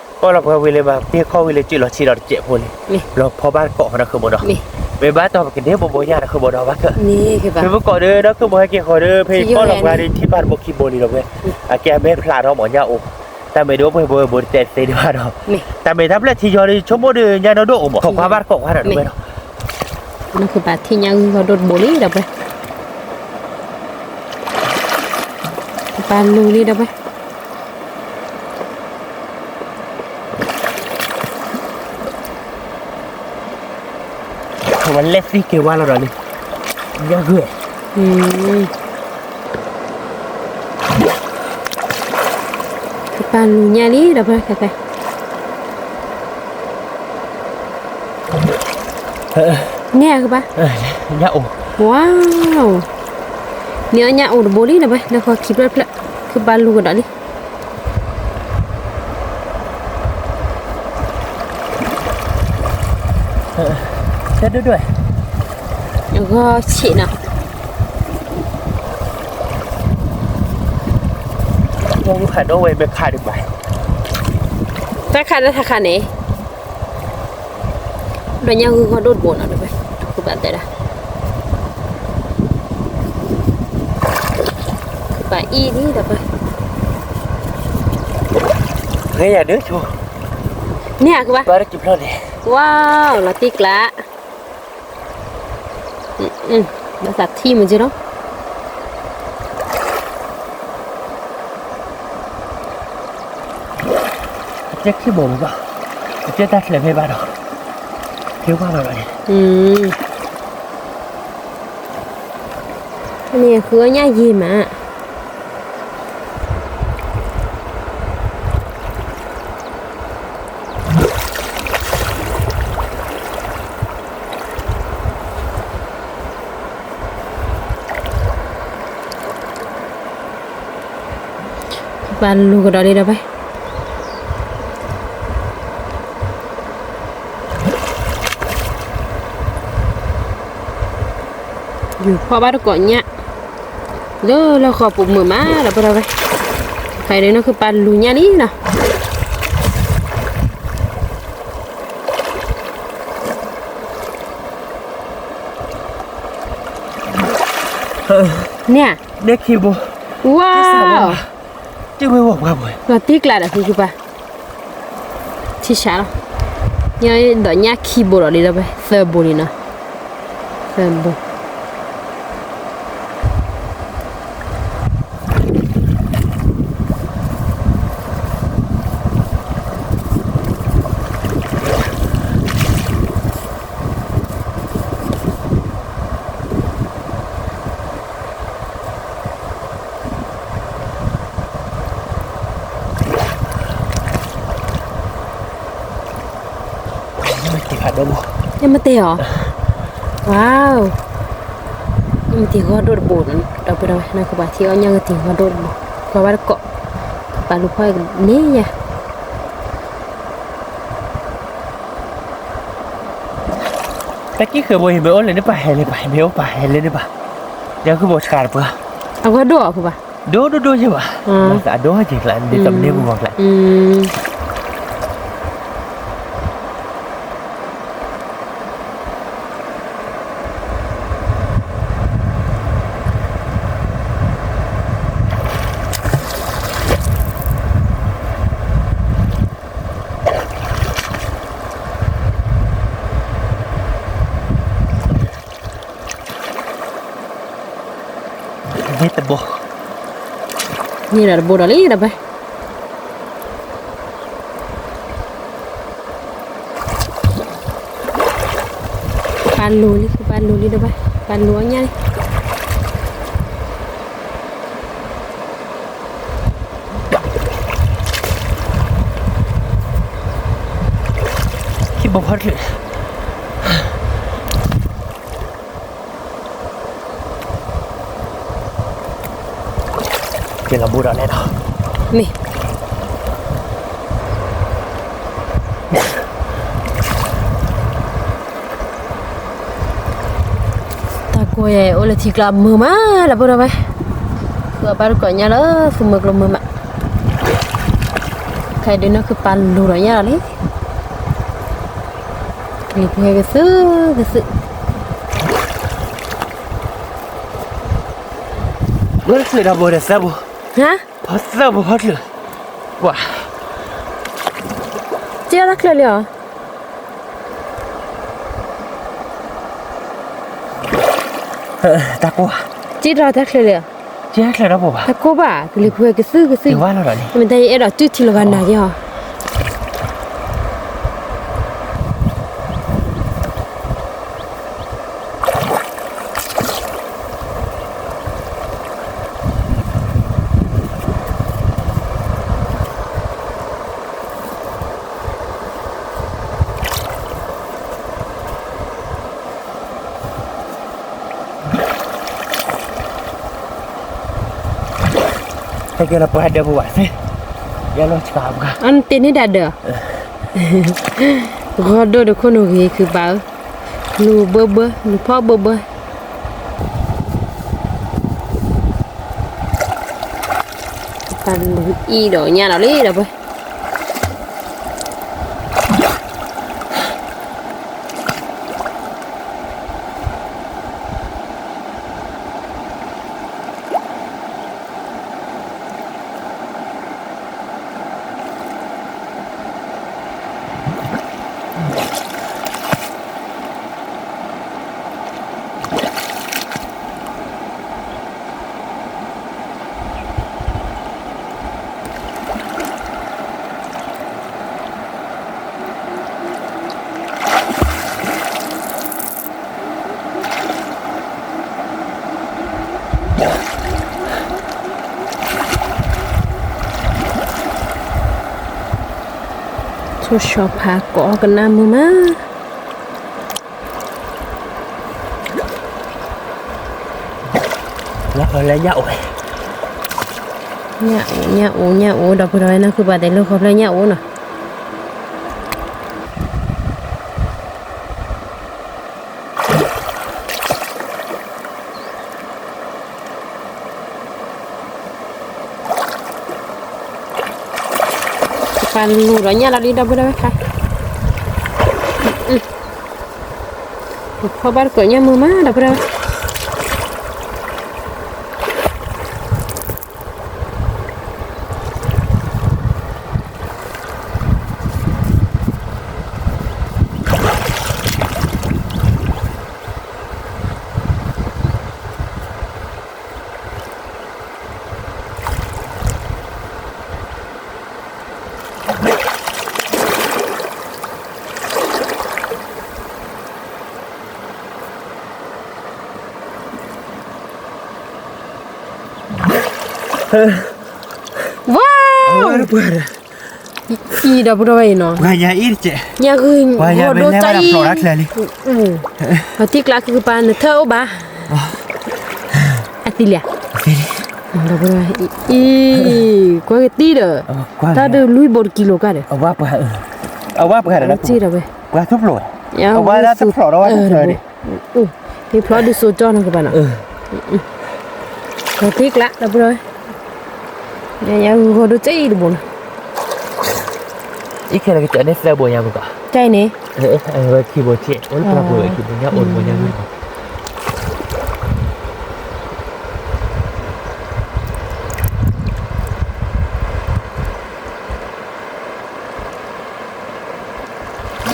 ဖဲကိးလီၤပှၤဒီး ထံၣ်ဘၣ်တဘိခံဘိလံဒီးဝဲ, အကဲအမဲာ်ဖျါထီၣ်မး ညၣ်အိၣ်, တၢ်မ့ၢ်ဒ်အိၣ်ပှဲၤဘိဘိတတဲသ့ဒံးဘၣ်ဒီး, တၢ်မ့ၢ်တၢ်ဖျၢၣ်ထံယီၤဒီး ဆိကမိၣ်ဒီးညၣ်နီၢ်ဒိၣ်အိၣ်မး ခိးခွါဘၣ်တကိးခွါဒီးဝဲဒီး, နခိၣ်ပၢ်ထံၣ်ညၣ်ဂုၢ်ဂီၢ်ဒိၣ်တဘိလံဒီးဝဲ, ပၢ်လူၤလံဒီးဝဲ ဝဲလဲၣ်သံက့ၤဝါလီၤဒီးလံ, ညၣ်ဂုၢ်, ပၢ်လူၤညၣ်လံဒီးဖဲ, န့ၣ်အကဘၣ်, ညၣ်အိၣ်, ဝါ, န့ၣ်အညၣ်အိၣ်တဘိလံဒီးဖဲ လၢဃီခံဖျၢၣ်တဖျၢၣ်, ခုပၢ်လူၤကဒီးလံ ကဲဒိၣ်ဒိၣ်, အဂီၢ်ဆံးနီၤ, တၢ်ခးဒီးတၢ်ခးန့ၣ်, ဒီးညၣ်ဂုၢ်ဂီၢ်ဒိၣ်တဘိနီၤဒီးဝဲ, တၢ်ခူၣ်ဘၣ်တဲဒၣ်, ခူၣ်ဘၣ်အံၤလံဒီးဝဲ, ဂ့ၤယၤဒုးဆိ, န့ၣ်အကဘၣ်, ဝါ, လီၤတံၢ်ကျါ ဘၣ်သးထံၣ်မုာ်က့လီၤ, ကဲခံဘိမးဘၣ်, ကဲတၢ်ချဲးဖဲဘၣ်ဒီး, ကဲဝါလီၤဒီး, န့ၣ်ဃုအညၣ်ယံာ်မး ပၢ်လူၤကဒီးလံဒီးဖဲ, ယူၤဖီၣ်ဘၣ်တကိးညၣ်, လၢလၢဃီပူၤမုာ်မးဒီးပဒီးဖဲ, ဖဲဒၣ်နီၢ်ခုပၢ်လူၤညၣ်လံနီၤ န့ၣ်ဧါ, န့ၣ်ခံဘိ, ဝါ, လီၤတံၢ်ကျါဒီးဖုဖုပၢ်, ထံဆးလီၤ, ဒီးညၣ်ခံဘိဒီးလံဒီးဖဲ သၢဘိလံနီၤ, သၢဘိ မ့ၢ်တဲအီၤ, ဝါ, မ့ၢ်တံၤဂီၤဒိၣ်တဘိန့ၣ် ဒီပုၢ်ဒီဝဲၢ် နၢ်ကပၤထံအီၣ်ညၣ်ဂ့ၤတံၤဂီၤဒိၣ်တဘိ, ကွၢ်ဘၣ်တကိး, ပာ်လူၤဖီၣ်န့ၢ်ယၤ. တၢ်ကံၣ်ဃၢၤဘိအံၤ မ့ၢ်အိၣ်လၢန့ၣ်ပာ်ဟဲလၢပာ်, မ့ၢ်အိၣ်ပာ်ဟဲလၢန့ၣ်ပာ်, ဒီးဃုဘိစှၤတပှၢ်, အဝဲဒိၣ်အီၤဖုဘၣ်, ဒိၣ်ဒိၣ်ဒိၣ်ယဲၢ်ဘၣ်, အဒိၣ်ဟဲက့ၤကျါ ဒ်သိးမ့ၢ်ပူၤဂီၤကျါ မ့ၢ်တဘိ, န့ၣ်ဒီးတဘိဒီးလံဒီးဘၣ်. ပာ်လူၤလံ, ပာ်လူၤလံဒီးဘၣ်, ပာ်လူၤအီၣ်ညၣ်လံ. ဟံၣ်ဘိဖီတချုး က့ၤလီၤဘိဒီးလဲၣ်ဒီး, မ့ၢ် တၢ်ကိးယဲၢ်အိၣ်လၢထံကျါမုာ်မး ဒီပုၢ်ဒီဝဲၢ်, ဃုအီၣ်ဘၣ်တကိးညၣ်လၢသူမုၢ်ကျိမုၢ်မး, ခဲဒုးနၢ်ခုပာ်လူၤဒီးညၣ်လီၤလံ, ကလံၤဖိဟဲကသုၣ်ကသုၣ် ဘၣ်တချုးဒီးဘိဒီးသၢဘိ, ဟါ, သၢဘိဟီတချုး, ပှၤ, က့ၤတၢ်ချၢလံဧါ, တၢ်ကိၢ်, က့ၤတၢ်ချၢလံဧါ, က့ၤတၢ်ချၢဒီးဘိဘၣ်, တၢ်ကိၢ်ဘၣ် ကလံၤဖိဟဲကသုၣ်ကသုၣ်, မ့ၢ်တၢ်ယအဲၣ်ဒိးတုၤထံလီၤဂာ်နၤက့ၤဟီ ဟဲက့ၤလီၤပှၤဒၢးပူၤဘၣ်သ့, ယလီၤဆှးပှၤ, အတ့ၢ်န့ၢ်ဒၣ်ဒၢး, ဂီၤဒိၣ်တခိၣ်နဂ့ၤခုဘၣ်ဧၢ, လူၤဘၢဘၢ လူၤဖီၣ်ဘၢဘၢ, ပာ်လူၤအံၤဒီးညၣ်ဒီးလံဒီးပှၤ ထိၣ်ဆီဖးကိးကနၣ်မုာ်မး လၢညၣ်အိၣ်, ညၣ်အိၣ် ညၣ်အိၣ် ဒီပုၢ်ဒီဝဲၢ် နၢ်ခုပှၤသ့ၣ်လၢဃီဖျၢၣ်ညၣ်အိၣ်နီၤ. ပှၤလူၤဒီးညၣ်လီၤလံ ဒီပုၢ်ဒီဝဲၢ်ခါ, ပဖီၣ်ဘၣ်တကိးညၣ်မုာ်မး ဒီပုၢ်ဒီဝဲၢ်. ဝါ, အံၤဒီပုၢ်ဒီဝဲၢ်အံၤနီၤ, ညၣ်ဂ့ၤ, ဒိၣ်တၢ်အံၤ, အထံကျါကပၤ နထၢၣ်အိၣ်ဘၣ်. အသံလံ, အံၤ, ကွၢ်ကသံဒီး, တၢ်ဒုးလွံၢ်ဘိတကံလိၤကါဒီး, အဝဲပှၤ, အဝဲပှၤဒီး, အဝဲဒၣ်တဖျိးဒီးဝဲတဖျိးဒီး, ဖျိးဒုးစိကၠီနီၤကဘၣ်နီၤ, သ့ကျးဒီပုၢ်ဒီဝဲၢ်, ညါဂုၢ်ဂီၤဒိၣ်ကၠံတဘိနီၤ, အံၤခဲလၢာ်ကစၢ်န့ၣ်သၢဘိညါမကီး, တၢ်အံၤန့ၣ်, ဝဲခံဘိထံး, အိၣ်လၢပှၢ်ပူၤဝဲခံဘိညါအိၣ်တဘိညါဂုၢ်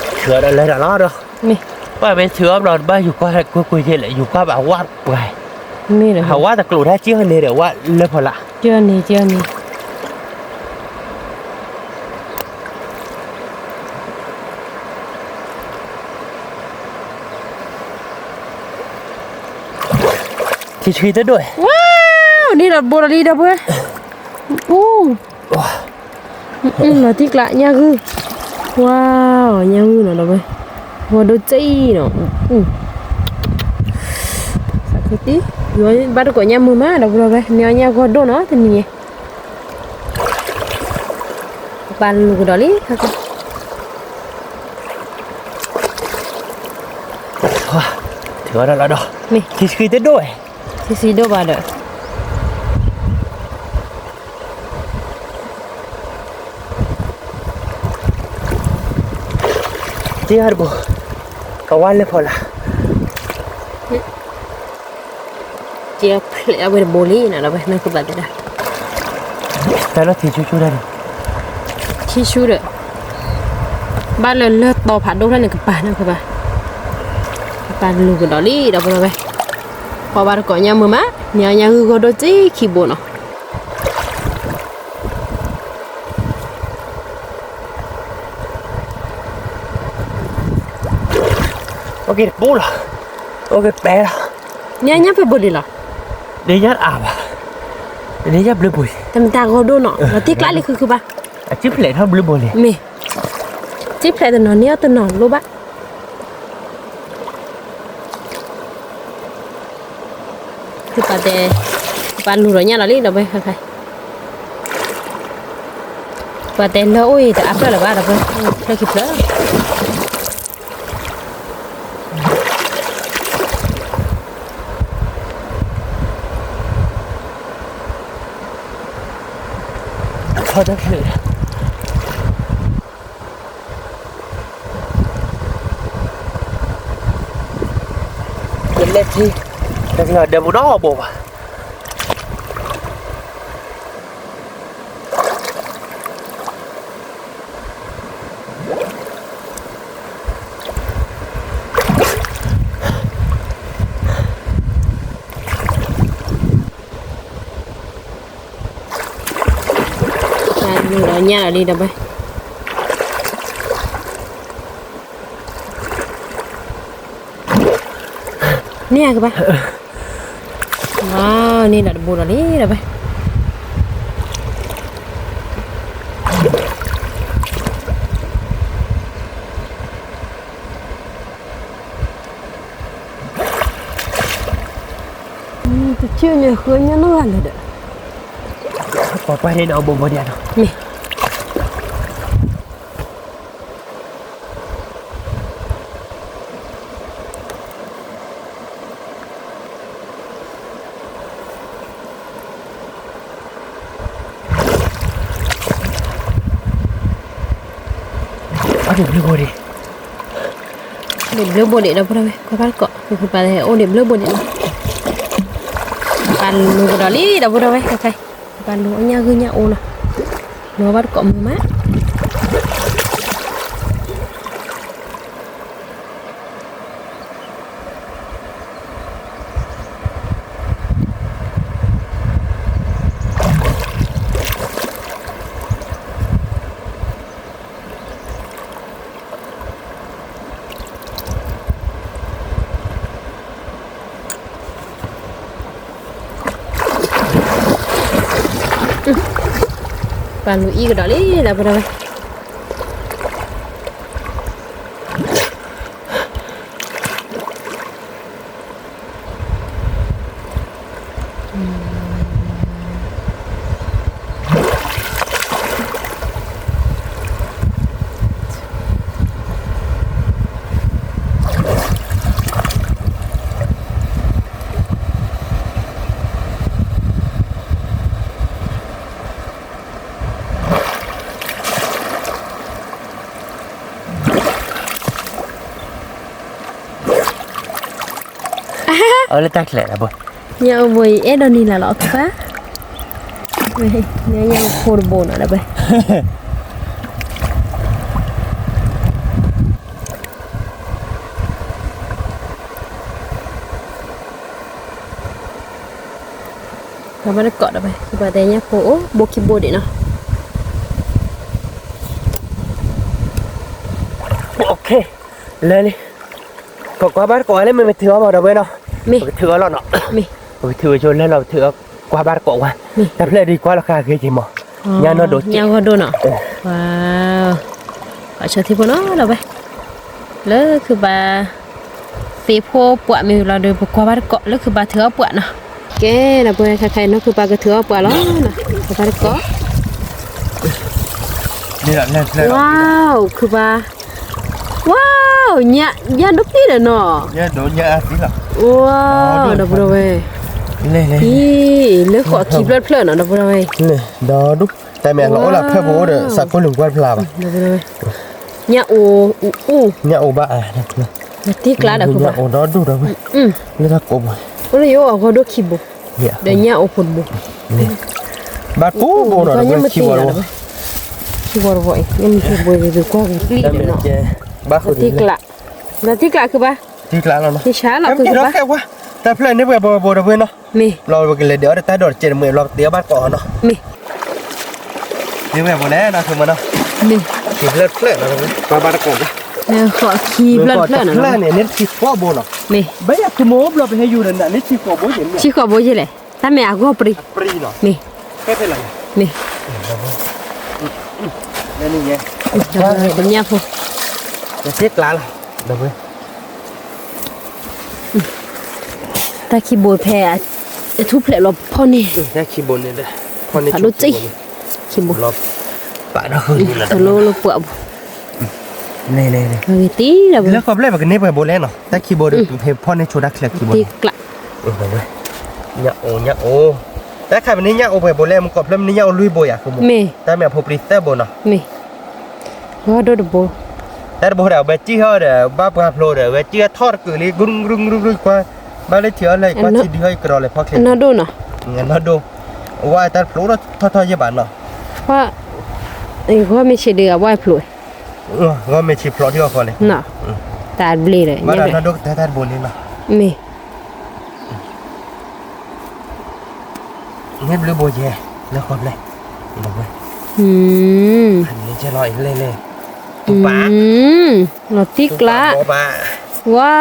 ဆှၢဒီးလၢတၢ်လီၤဒီး, ဘၣ်မ့ၢ်ဆှၢအဘျီတဘၣ်ယူၤကွၢ်ကွ့ၢ်ကွ့ၢ်က့လဲၣ် ယူၤကွၢ်ဘၣ်ဝၣ်ပှဲၤ, ဟးဝၣ်တကျိၤတၢ်ကၢန့ၣ်ဒီးဝၣ်လၢဖီလာ်, ကၢန့ၣ်ကၢန့ၣ် ထံဆှံတဒိၣ်, ဝါ, န့ၣ်ဒီးဘိဒီးလံဒီပုၢ်, အူ, လီၤတံၢ်ကျးညါဂုၢ်, ဝါ, ညါဂုၢ်နီၤဒီပုၢ်, ဂီၤဒိၣ်ကၠံနီၤ, ဘၣ်တကိးညါမုာ်မးဒီပုၢ်ဒီဝဲၢ် န့ၢ်အီၣ်ညါဂီၤဒိၣ်နီၤတနံၤညါ ပာ်လူၤကဒီးလံ, ထံဆှံတဒိၣ်ဝဲ, ထံဆှံဒိၣ်ဘၣ်ဒီး, တဘိ, ကဝၣ်လၢဖီလာ် ကဲဖျဲးအဝဲတဘိလံနီၤ ဒီးဝဲနၢ်ကဘၣ်တဲဒၣ်, တၢ်လီၤထံဆူၣ်ဆူၣ်ဒၣ်န့ၣ်, ထံဆူၣ်ဒီး, ဘၣ်လၢလၢတီၤဖးဒိၣ်ဖျၢၣ်န့ၣ် ကပၤနၢ်ကဘၣ်, ကပၤလူၤကဒီးလံ ဒီပုၢ်ဒီဝဲၢ်, ပှၤဘၣ်တကိးညါမုာ်မး, န့ၢ်အီၣ်ညါဂုၢ်ဂီၤဒိၣ်ကၠံခံဘိနီၤ အိၣ်က့ၤတပူၤလီၤ, အိၣ်က့ၤပဲလီၤ, န့ၢ်ညါဖဲဘိလံလီၤ, န့ၢ်ညါတအါဘၣ်, န့ၢ်ညါဘျုးဘိလံ, တမတၤဂီၤဒိၣ်နီၤ လီၤတံၢ်ကျးလံဃုဃုဘၣ်, အစုဖျဲးထီၣ်ဘျုးဘိလံ, မ့ၢ်, စုဖျဲးတနီၤန့ၢ်အီၣ်တနီၤလိၣ်ဘၣ် သုပာ်တဲ, ပာ်လူၤဒီးညၣ်လီၤလံဒီးဝဲ, ပာ်တဲလၢအိၣ်အံၤတအါဖျၢၣ်လၢၤဘၣ်ဒီးဝဲ, ဖျၢၣ်ခံဖျၢၣ်, ထီၣ်တၢ်ဖျၢၣ် ယလဲၤထံ, တၢ်ဖျၢၣ်ဒဲပူၤနီတဘိဘၣ်, လူၤဒီးညၣ်လီၤလံဒီးဝဲ, န့ၢ်အကဘၣ်, န့ၢ်ဒီးတဘိဒီးလံဒီးဝဲ တဆံညါဃၢညါနီၢ်ဂၤလဲၣ်ဒီး, ပှၤပှၢ်န့ၣ်ဒီးဘိဘိဒဲးနီၤ, မ့ၢ် အဒ့ၣ်ဘျုးဘိဒံး, ဒ့ၣ်ဘျုးဘိဒံးဒီပုၢ်ဒီဝဲၢ်, ကွၢ်ဘၣ်တကိး ပကပာ်အိၣ်ဒ့ၣ်ဘျုးဘိဒံးနီၤ, ပာ်လူၤကဒီးလံဒီပုၢ်ဒီဝဲၢ်, ခဲခါအံၤ ပာ်လူၤအီၣ်ညၣ်ဂုၢ်ညၣ်အိၣ်နီၤ, လူၤဘၣ်တကိးမုာ်မး ပာ်လူၤအံၣ်ကဒီးလံဒီပုၢ်ဒီဝဲၢ်. အလၢတၢ်ချဲးလီၤဘိ, ညၣ်အိၣ်ဘိအံၤ အဲၣ်ဒိးနံၤလၢ်လီၤအခါ, ညၣ်အိၣ်ဖိတဘိနီၤဒီးဘဲ ပှၤဘၣ်တကိးဒီးဘဲ ပှၤတဲညၣ်ဖိအိၣ်ဘိခံဘိဒံးနီၤ. လၢလံ, ကကွၢ်ဘၣ်တကိးလၢမ့ၢ်ပထုးအီၤမးဒီးဝဲနီၤ, ပကထုးအီၤလီၤနီၤ, ပကထုးဝဲဆိလၢလီၤ ပထုးအီၤကွၢ်ဘၣ်တကိးဝဲ, တၢ်ဖျၢၣ်ဒံးကွၢ်လီၤဃာ်ဂ့ၤက့ၤမး, ညၣ်နီၢ်ဒိၣ်, ညၣ်ဂီၢ်ဒိၣ်နီၤ, ပှၤဆီထံဖိနီၤဒီးဝဲ, လၢခုဘါ သ့ၣ်ဖိပှၢ်မ့ၢ်လီၤဒီး ပကွၢ်ဘၣ်တကိးလၢခုဘါထုးအီၣ်ပှၢ်နီၤ. ကဲ ဒီပုၢ်ဝဲၢ်ခဲခါအံၤ နီၢ်ခုဘါကထုးအီၣ်ပှၢ်လီၤနီၤ, ပကွၢ်ဘၣ်တကိး. ဝါ ခုဘါ, ဝါ ညၣ်ဒိၣ်ကံၣ်ဒီးနီၤ, ဝါ ဒီပုၢ်ဒီဝဲၢ်, လၢဃိးခံဖျၢၣ်တဖျၢၣ်နီၤ ဒီပုၢ်ဒီဝဲၢ်, ဒီဒူၣ်, တၢ်မ့ၢ်လီၤအိၣ်လၢဖျၢၣ်ပူၤအိၣ်ဒီး စးခိၣ်လုာ်ကွၢ်တဖျါဘၣ်, ညၣ်အိၣ်, အိၣ်, ညၣ်အိၣ်ဘၣ်, တံၢ်ကျါဒီး ညၣ်အိၣ်ဒီဒူၣ်ဒီးဝဲ, လၢတၢ်ကိးပူၤ, အိၣ်လၢယအိၣ်အဂီၢ်ဒိၣ်ခံဘိ, ဒီးညၣ်အိၣ်ဖိတဘိ, ဘၣ်ကိးဘိနီၤ ဒီပုၢ်ဝဲၢ်, ခံဘိတဘိအံၤ ညၣ်မ့ၢ်ခံဘိ ကွၢ်ဂ့ၤပျံၤဒီးနီၤ, ဘၣ်ဃုာ်တံၢ်ကျါ, ဒီးတံၢ်ကျါခုဘါ, တံၢ်ကျါလီၤနီၤ, က့ၤဆါလီၤခုဘါ, တၢ်ဖျၢၣ်န့ၣ်ပှဲၤဘိဘိဒီပုၢ်ဝဲၢ်နီၤ, မ့ၢ်လီၤပကလဲၤဒံးအီၣ်ဒီးတၢ်ဒိးတကဲးတမှဲးလီၤ ပတ့အီၣ်ဘၣ်တကိးနီၤ, မ့ၢ် မ့ၢ်ဝဲၢ်ဘိလဲၣ်နီၤ မ့ၢ်နီၤ, မ့ၢ် ခံဖျၢၣ်တဖျၢၣ်နီၤ ပှၤဘၣ်တကိးဘၣ်, ဃိးခံဖျၢၣ်တဖျၢၣ်နီၤ, န့ၣ်တဆံဃိးဘိနီၤ, မ့ၢ် ဘၣ်ယၤ သုမိၢ်ဘျီပဟဲယူၤဒီး န့ၣ်တဆံဃိးဘိယဲၢ်, ဆံဃိးဘိယဲၢ်လဲၣ်, တၢ်မ့ၢ်အဂီၢ်ပြံ, အပြံနီၤ, မ့ၢ် ဖဲဖဲလီၤ, မ့ၢ် လၢန့ၣ်ယဲၢ်, ပညၣ်ဖိ, တံၢ်ကျါလီၤ, ဒီပုၢ်ဝဲၢ် တၢ်ခံဘိဖဲ အထူၣ်ဖျဲးလီၤဖီၣ်န့ၢ်, တၢ်ခံဘိန့ၣ်ဒီး ဖီၣ်န့ၢ်ဒိၣ်ကံၣ်, ခံဘိ, ပာ်ဒီးဃုာ်လၢလၢပှၢ်ဘိ, လၢဃီၤဘျဲၣ် ပကန့ၢ်ပှဲၤဘိလဲၣ်နီၤ, တၢ်ခံဘိဒီး ပဖဲဖီၣ်န့ၢ်ဆိတၢ်ချၢခံဘိ, ညၣ်အိၣ် ညၣ်အိၣ်, တၢ်ခါပန့ၢ်ညၣ်အိၣ်ပှဲၤဘိလဲၣ် မ့ၢ်ကိးဖျၢၣ်မ့ၢ်န့ၢ်ညၣ်အိၣ်လွံၢ်ဘိယၤ ဃုာ်မး, တၢ်မ့ၢ်အဖိပျံၤသၢဘိနီၤ, မ့ၢ် ဂီၢ်ဒိၣ်တဘိ, တၢ်တဘိဒီး အဝဲစံၣ်ဟီၣ်ဒီး ဘၣ်ပှၤဖျိဒီး အဝဲစံၣ်ဟီၣ်ထီၣ်တကုာ်လံ ကရူၢ်ကရူၢ်ကရူၢ်ကရူၢ်ကွၢ်, ဘၣ်လၢထံၣ်အီၣ်လၢယကွၢ်ထံဒုဟီၣ်ယကဒီးလဲၤဖီၣ်ချ့, နီၢ်ဒိၣ်နီၤ, နီၢ်ဒိၣ်, အဝဲတၢ်တဖျိထီၣ်ထီၣ်ယဲၢ်ဘၣ်နီၤ, ဂီၢ်မ့ၢ်ဆံးဒုးအဝဲဖျိ, ဂီၢ်မ့ၢ်ဆံးဖျိထံအီၣ်ဃီလဲၣ်, တၢ်ဘျ့လၢ ဘၣ်ဒီးနီၢ်ဒိၣ်ကတၢၢ်တၢ်တဘိလံနီၤ, မ့ၢ် န့ၣ်ဘျုးဘိယဲၢ်, လၢဃီၤဘျဲၣ်, န့ၣ်ကဲလီၤလဲၣ်လဲၣ်, ပၢ်, လီၤတံၢ်ကျါ, ဝါ,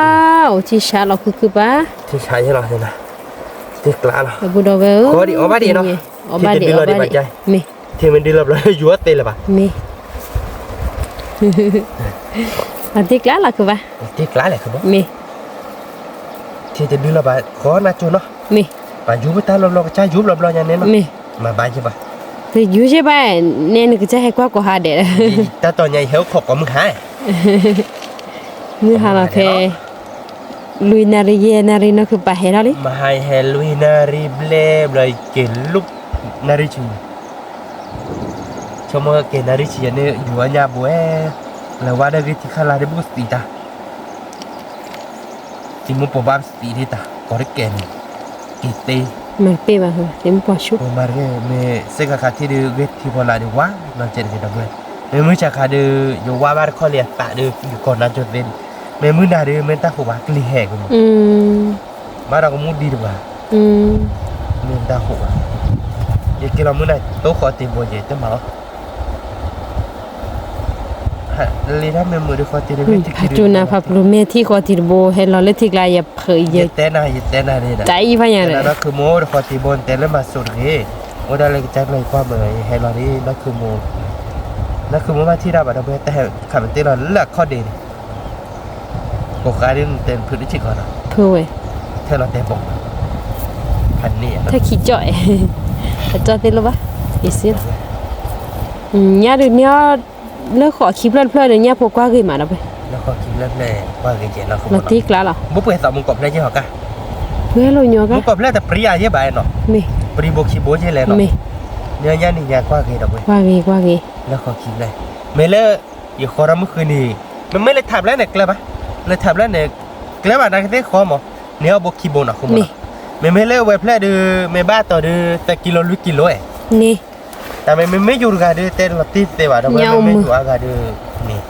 ထံဆးလီၤခုခုပၢ်, ထံဆးယဲၢ်လီၤ, တံၢ်ကျါလီၤ, ပူၤဒီးဝဲဧၢ, အီၣ်ဘၣ်ဒံးအီၣ်ဘၣ်ဒံး, မ့ၢ် ထံမ့ၢ်ဒုလီၤဘျီ ယူၤအီၣ်သ့လၢၤဘၣ်, မ့ၢ် အတံၢ်ကျါလီၤခုဘၣ်, တံၢ်ကျါလဲၣ်, မ့ၢ် ထံတဒုလီၤဘၣ် ဃီနၤကၠိနီၤ, မ့ၢ် ပှၤယူၤပတၢ်လီၤဘျီ ကစၢ်ယူၤဘျီဘျီညါန့ၣ်နီၤ, မ့ၢ် မၤဘၣ်ယဲၢ်ဘၣ်, တယူၤယဲၢ်ဘၣ်, နဲနကစၢ်ဟဲကွၢ်ကိးဟါဒဲး, တၢ်တီၤညါယဟဲအိၣ်ခိးကိးမုၢ်ဟါ, မုၢ်ဟါလီၤဖဲ လွံၢ်နၣ်ရံၣ်ယဲၢ်နၣ်ရံၣ်နီၤ ခုပၢ်ဟဲထီၣ်လံ, မဟါယဟဲလွံၢ်နၣ်ရံၣ်ဘျဲၣ်ဘျီ ယက့ၤလူၤနၣ်ရံၣ်ဆံ, ဆိကမိၣ်က့ၤနၣ်ရံၣ်ဆံယဲၢ်န့ၣ် ယူၤအီၣ်ညၣ်ဘိဝဲ, လဲၤဝါဒီးဂ့ၢ်ထံခါလာ်ဒ်ဘူးကသံတၢ်, သံမိၢ်ပိာ်ဘၣ်ပသံဒ်တၢ် ကိးတကဲန့ၣ်, က့ၤသ့, မၤတပ့ၢ်ဘၣ်, သံမိၢ်ပိာ်ဆူၣ်, မၤတပ့ၢ် မ့ၢ်စ့ၢ်ကီးခးထံၣ်ဒီးဂ့ၢ်ထံဖီလာ်ဒီးဝါ, နီၢ်ကဲတက့ၤဒီးဝဲ, မ့ၢ်မုၢ်ဆါခါဒီး ယဝါဘၣ်တခီလံအသးဒီး ယကိးနၤကၠိသ့, မ့ၢ်မုၢ်နၤဒီး မ့ၢ်တၢ်ဟူးဘၣ်ကလံၤဟဲကမး, ဘၣ်ဒီးကမူဒံတပှၤ, မ့ၢ်တၢ်ဟူးဘၣ်, ယက့ၤလီၤမုၢ်နၤ တိၢ်ဃီတ့ၢ်ဘိယဲၢ်တမၤအီၤ လံတၢ်မ့ၢ်မုာ်ဒီးဃီတ့ၢ်တဂ့ၢ်ထံၣ်ခံဒုး, ဖးတူနၤဖးပျိၤမ့ၢ်ထံၣ်ဃီတ့ၢ်တဘိ ဟဲလီၤလၢထံကျါယဖုးယဲၢ်, ယတဲနၤ ယတဲနၤဒ်, တၢ်အံၤဖးညါဒီး, နီၢ်ခုမိၢ်ဒီးဃီတ့ၢ်ဘိ နတဲလၢမၤစိးတဂ့ၤ, အိၣ်ဒၣ်လၢကစၢ်ကျါယကွၢ်မုာ် ယဟဲလီၤဒ်, နီၢ်ခုမိၢ်, နီၢ်ခုမိၢ်ဘၣ်ထံၣ်တၢ်ဘၣ်ဒီး ပှၤတၢ်ဟဲခးမ့ၢ်တ့ၢ်လီၤလၢအခီၣ်ဒ့န့ၣ် ကိးဃါဒ်နတဲနဖုးတဆံးကီးနီၤ, ဖုးဝဲ, ထဲလီၤတဲဘိး, ဖးန့ၣ် ထၢၣ်ခံကၠီၣ်အဲၣ်, အကၠီၣ်သ့ၣ်လိၣ်ဘၣ်, အ့ၣ်စ့လီၤ, ညါဒုးန့ၢ်အီၤ, လၢဃိးခံဖျၢၣ်တဖျၢၣ်ဒုး ညၣ်ဖိကွၢ်ဂ့ၤမးဒီးပှဲၤ, လၢဃိးခံဖျၢၣ်တဖျၢၣ် ကွၢ်ဂ့ၤကဲလီၤ, လီၤတံၢ်ကျါလီၤ, ဘိပှဲၤသးမူကိးဖျၢၣ်ကဲဟီၤကါ, ပှဲၤလိာ်ညီကါ, မူကိးဖျၢၣ်တပျံၤအယဲၢ်ဘၣ်နီၤ, မ့ၢ်, ပျံၤဘိခံဘိကဲလဲၣ်နီၤ, မ့ၢ်, ညါန့ၣ်ညါကွၢ်ဂ့ၤဒီးပှဲၤ, ကွၢ်ဂ့ၤကွၢ်ဂ့ၤ, လၢဃိးခံဖျၢၣ်, မ့ၢ်လၢ ယဃီထီၣ်မုၢ်ဃုနံၤ, မ့မ့ၢ်လၢထးဖျၢၣ်န့ၣ်ကျၢၤဘၣ်, လၢထးဖျၢၣ်န့ၣ်, ကျၢၤဘၣ်နာ်ကသ့ၣ်ဃီမး, န့ၢ်အီၤဘိခံဘိနီၤ ဃုမနီၤ, မ့မ့ၢ်လၢဝဲဖျၢၣ်ဒုး မ့ၢ်ဘၣ်တီၤဒုး သၢကံလိလွံၢ်ကံလိအဲၣ်, တၢ်မ့မ့ၢ်ယူၤတဂၤဒုး တဲလီၤတံၢ်သ့ဘၣ်ဒီး မ့မ့ၢ်ယူၤအါဂၤဒုး, န့ၣ်,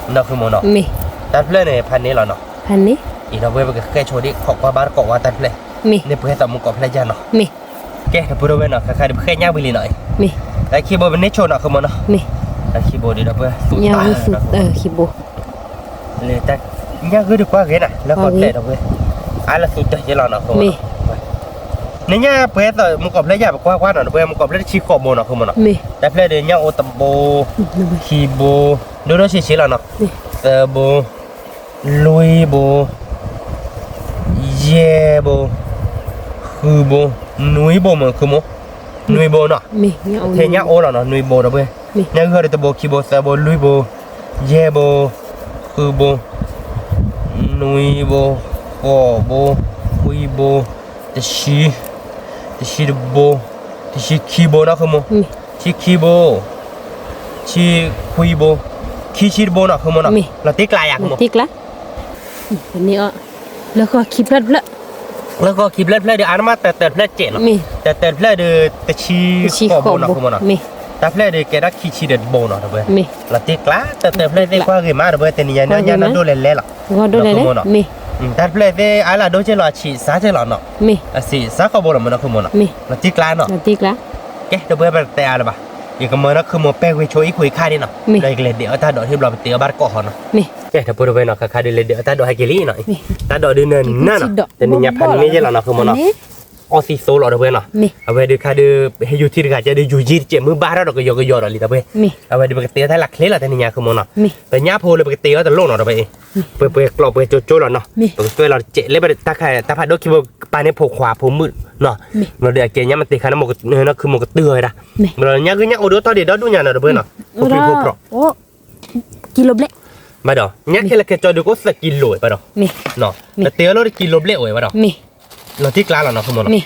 နီၤ ဃုမနီၤ, တၢ်ဖျၢၣ်န့ၣ် ဖးန့ၣ်လီၤနီၤ, အံၤဒီးပဝဲပကဃဲဆိဒံး ခိးကွၢ်ဘါတကိးဝဲတၢ်ဖျၢၣ်, န့ၣ်ပှဲၤသးမူကိးဖျၢၣ်ယါနီၤ ကဲ တပူၤတဝဲနီၤ ခါခါဒုးပဃဲညၣ်ဝံၤလံနီၤ, တၢ်ခံဘိပန့ၢ်ဆိနီၤ ဃုမနီၤ, တၢ်ခံဘိဒုးဒီးပသူတၢ်, ခံဘိ, လၢတၢ်, ညၣ်ဂုၢ်ဒုးကွၢ်ဂ့ၤနၤ လၢဃီတဲဒီးပှဲၤ, အါလၢသူတၢ်ယဲလီၤနီၤ ဃုမနီၤ, န့ၣ်ညါပှဲၤသးမူကိးဖျၢၣ်ယါ ပကွၢ်ကွၢ်နီၤ ဒီးပှဲၤမူကိးဖျၢၣ်တဆံဃိးဘိနီၤ ဃုမနီၤ, တၢ်ဖျၢၣ်ဒုးညၣ်အိၣ်တဘိ, ခံဘိ, ဒိၣ်ဒိၣ်ဆံးဆံးလီၤနီၤ, သၢဘိ လွံၢ်ဘိ, ယဲၢ်ဘိ, ဃုဘိ, နွံဘိမ့ၢ် ဃုမနီၤ, နွံဘိနီၤ, ထဲညၣ်အိၣ်လီၤနီၤ နွံဘိဒီးပှဲၤ, ညၣ်ဂုၢ်ဟီဒုးတဘိ ခံဘိ သၢဘိ လွံၢ်ဘိ, ယဲၢ်ဘိ, ဃုဘိ, နွံဘိ, ဃိးဘိ, ခွံဘိ, တဆံ, တဆံတဘိ, တဆံခံဘိနီၤ ဃုမနီၤ, ဆံခံဘိ, ဆံခွံဘိ, ခံဆံတဘိနီၤ ဃုမနီၤ, လီၤတံၢ်ကျါယါ ဃုမနီၤ, လၢဃီခံဖျၢၣ်တဖျၢၣ်, လၢဃီခံဖျၢၣ်တဖျၢၣ်ဒုး အါန့ၢ်မးတၢတၢတဖျၢၣ်စဲးနီၤ, တၢတၢတဖျၢၣ်ဒုး တဆံဃိးဘိနီၤ ဃုမနီၤ, တၢ်ဖျၢၣ်ဒုးကဲဒၣ်ခံဆံဒီးတဘိနီၤ ဒီးပှဲၤ, လီၤတံၢ်ကျါ တၢတၢတဖျၢၣ်သ့ၣ်ကွၢ်ဂ့ၤမး ဒီးပှဲၤ တနံၤညါန့ၣ်ညၣ်ဒိၣ်လဲၤလဲၤလီၤ, တၢ်တဖျၢၣ်သ့ၣ်အါလၢအဒိၣ်ကဲလီၤ အဆံးစါကဲလီၤနီၤ, အဆံးစါဃိးဘိလီၤမနီၤ ဃုမနီၤ, လီၤတံၢ်ကျါနီၤ, ကဲ ဒီးပှဲၤပတဲအါလၢၤဘၣ်, ယကမၤနီၤ ဃုမနီၤ ပဲၣ်ဂ့ၤဆိအံၤခွံခါဒ်နီၤ, ဒီးယကလဲၤဒဲးအီၣ်တၢ်ဒိးထံဘျီပတဲအီၤဘၣ်တကိးဃီနီၤ, ကဲ တပူၤတဝဲနီၤ ခါခါဒုးလဲၤဒဲးအီၣ်တၢ်ဒိးဟဲက့ၤလံနီၤ, တၢ်ဒိးဒုးနၤနၤနီၤ တနံၤညါဖးန့ၣ်ယဲလီၤနီၤ ဃုမနီၤ, အီသံသိလီၤ ဒီးပှဲၤနီၤ, အဝဲဒုးခါဒုး ဟဲယူၤထံတဂၤကဲဒုး ယူၤယံၤတစဲးမုၢ်ဘါထီၣ်ဒီးကယီကယီဒီးလံ ဒီးပှဲၤ, အဝဲဒုးပကတဲအီၤတၢ်လၢချ့လီၤ တနံၤညါ ဃုမနီၤ, ပညၣ်ဖိလၢပကတဲအီၤတလိၣ်နီၤ ဒီးပှဲၤအံၤ, ပှဲၤပှဲၤကျိးပှဲၤကၠိကၠိလီၤနီၤ, ပကကွဲးလီၤတစဲးလၢတၢ်ဖးဒိၣ်ခံဘိ ကပာ်န့ၢ်ဖိခွါဖိမုၣ်နီၤ, ဘျီဒီးအကဲညါမ့ၢ်တ့ၢ်ခါန့ၣ် မ့ၢ်ခုမူၤကတုၤဝဲဒၣ်, ဘျီညါဂုၢ်ညၣ်အိၣ်ဒီးတီၢ်ဒံးဒီဒူၣ်ညါနီၤ ဒီးပှဲၤနီၤ, ဖိဖံဖိဖျိး, ဘၣ်ဒီး ညၣ်ခဲလၢာ်ခဲဆ့ဒုးကအိၣ်သၢကံလိဝဲဘၣ်ဒီး, ပတဲအီၤလၢတကံလိဘျဲၣ်အိၣ်ဝဲဘၣ်ဒီး, လီၤတံၢ်ကျါလီၤနီၤ ဃုမနီၤ,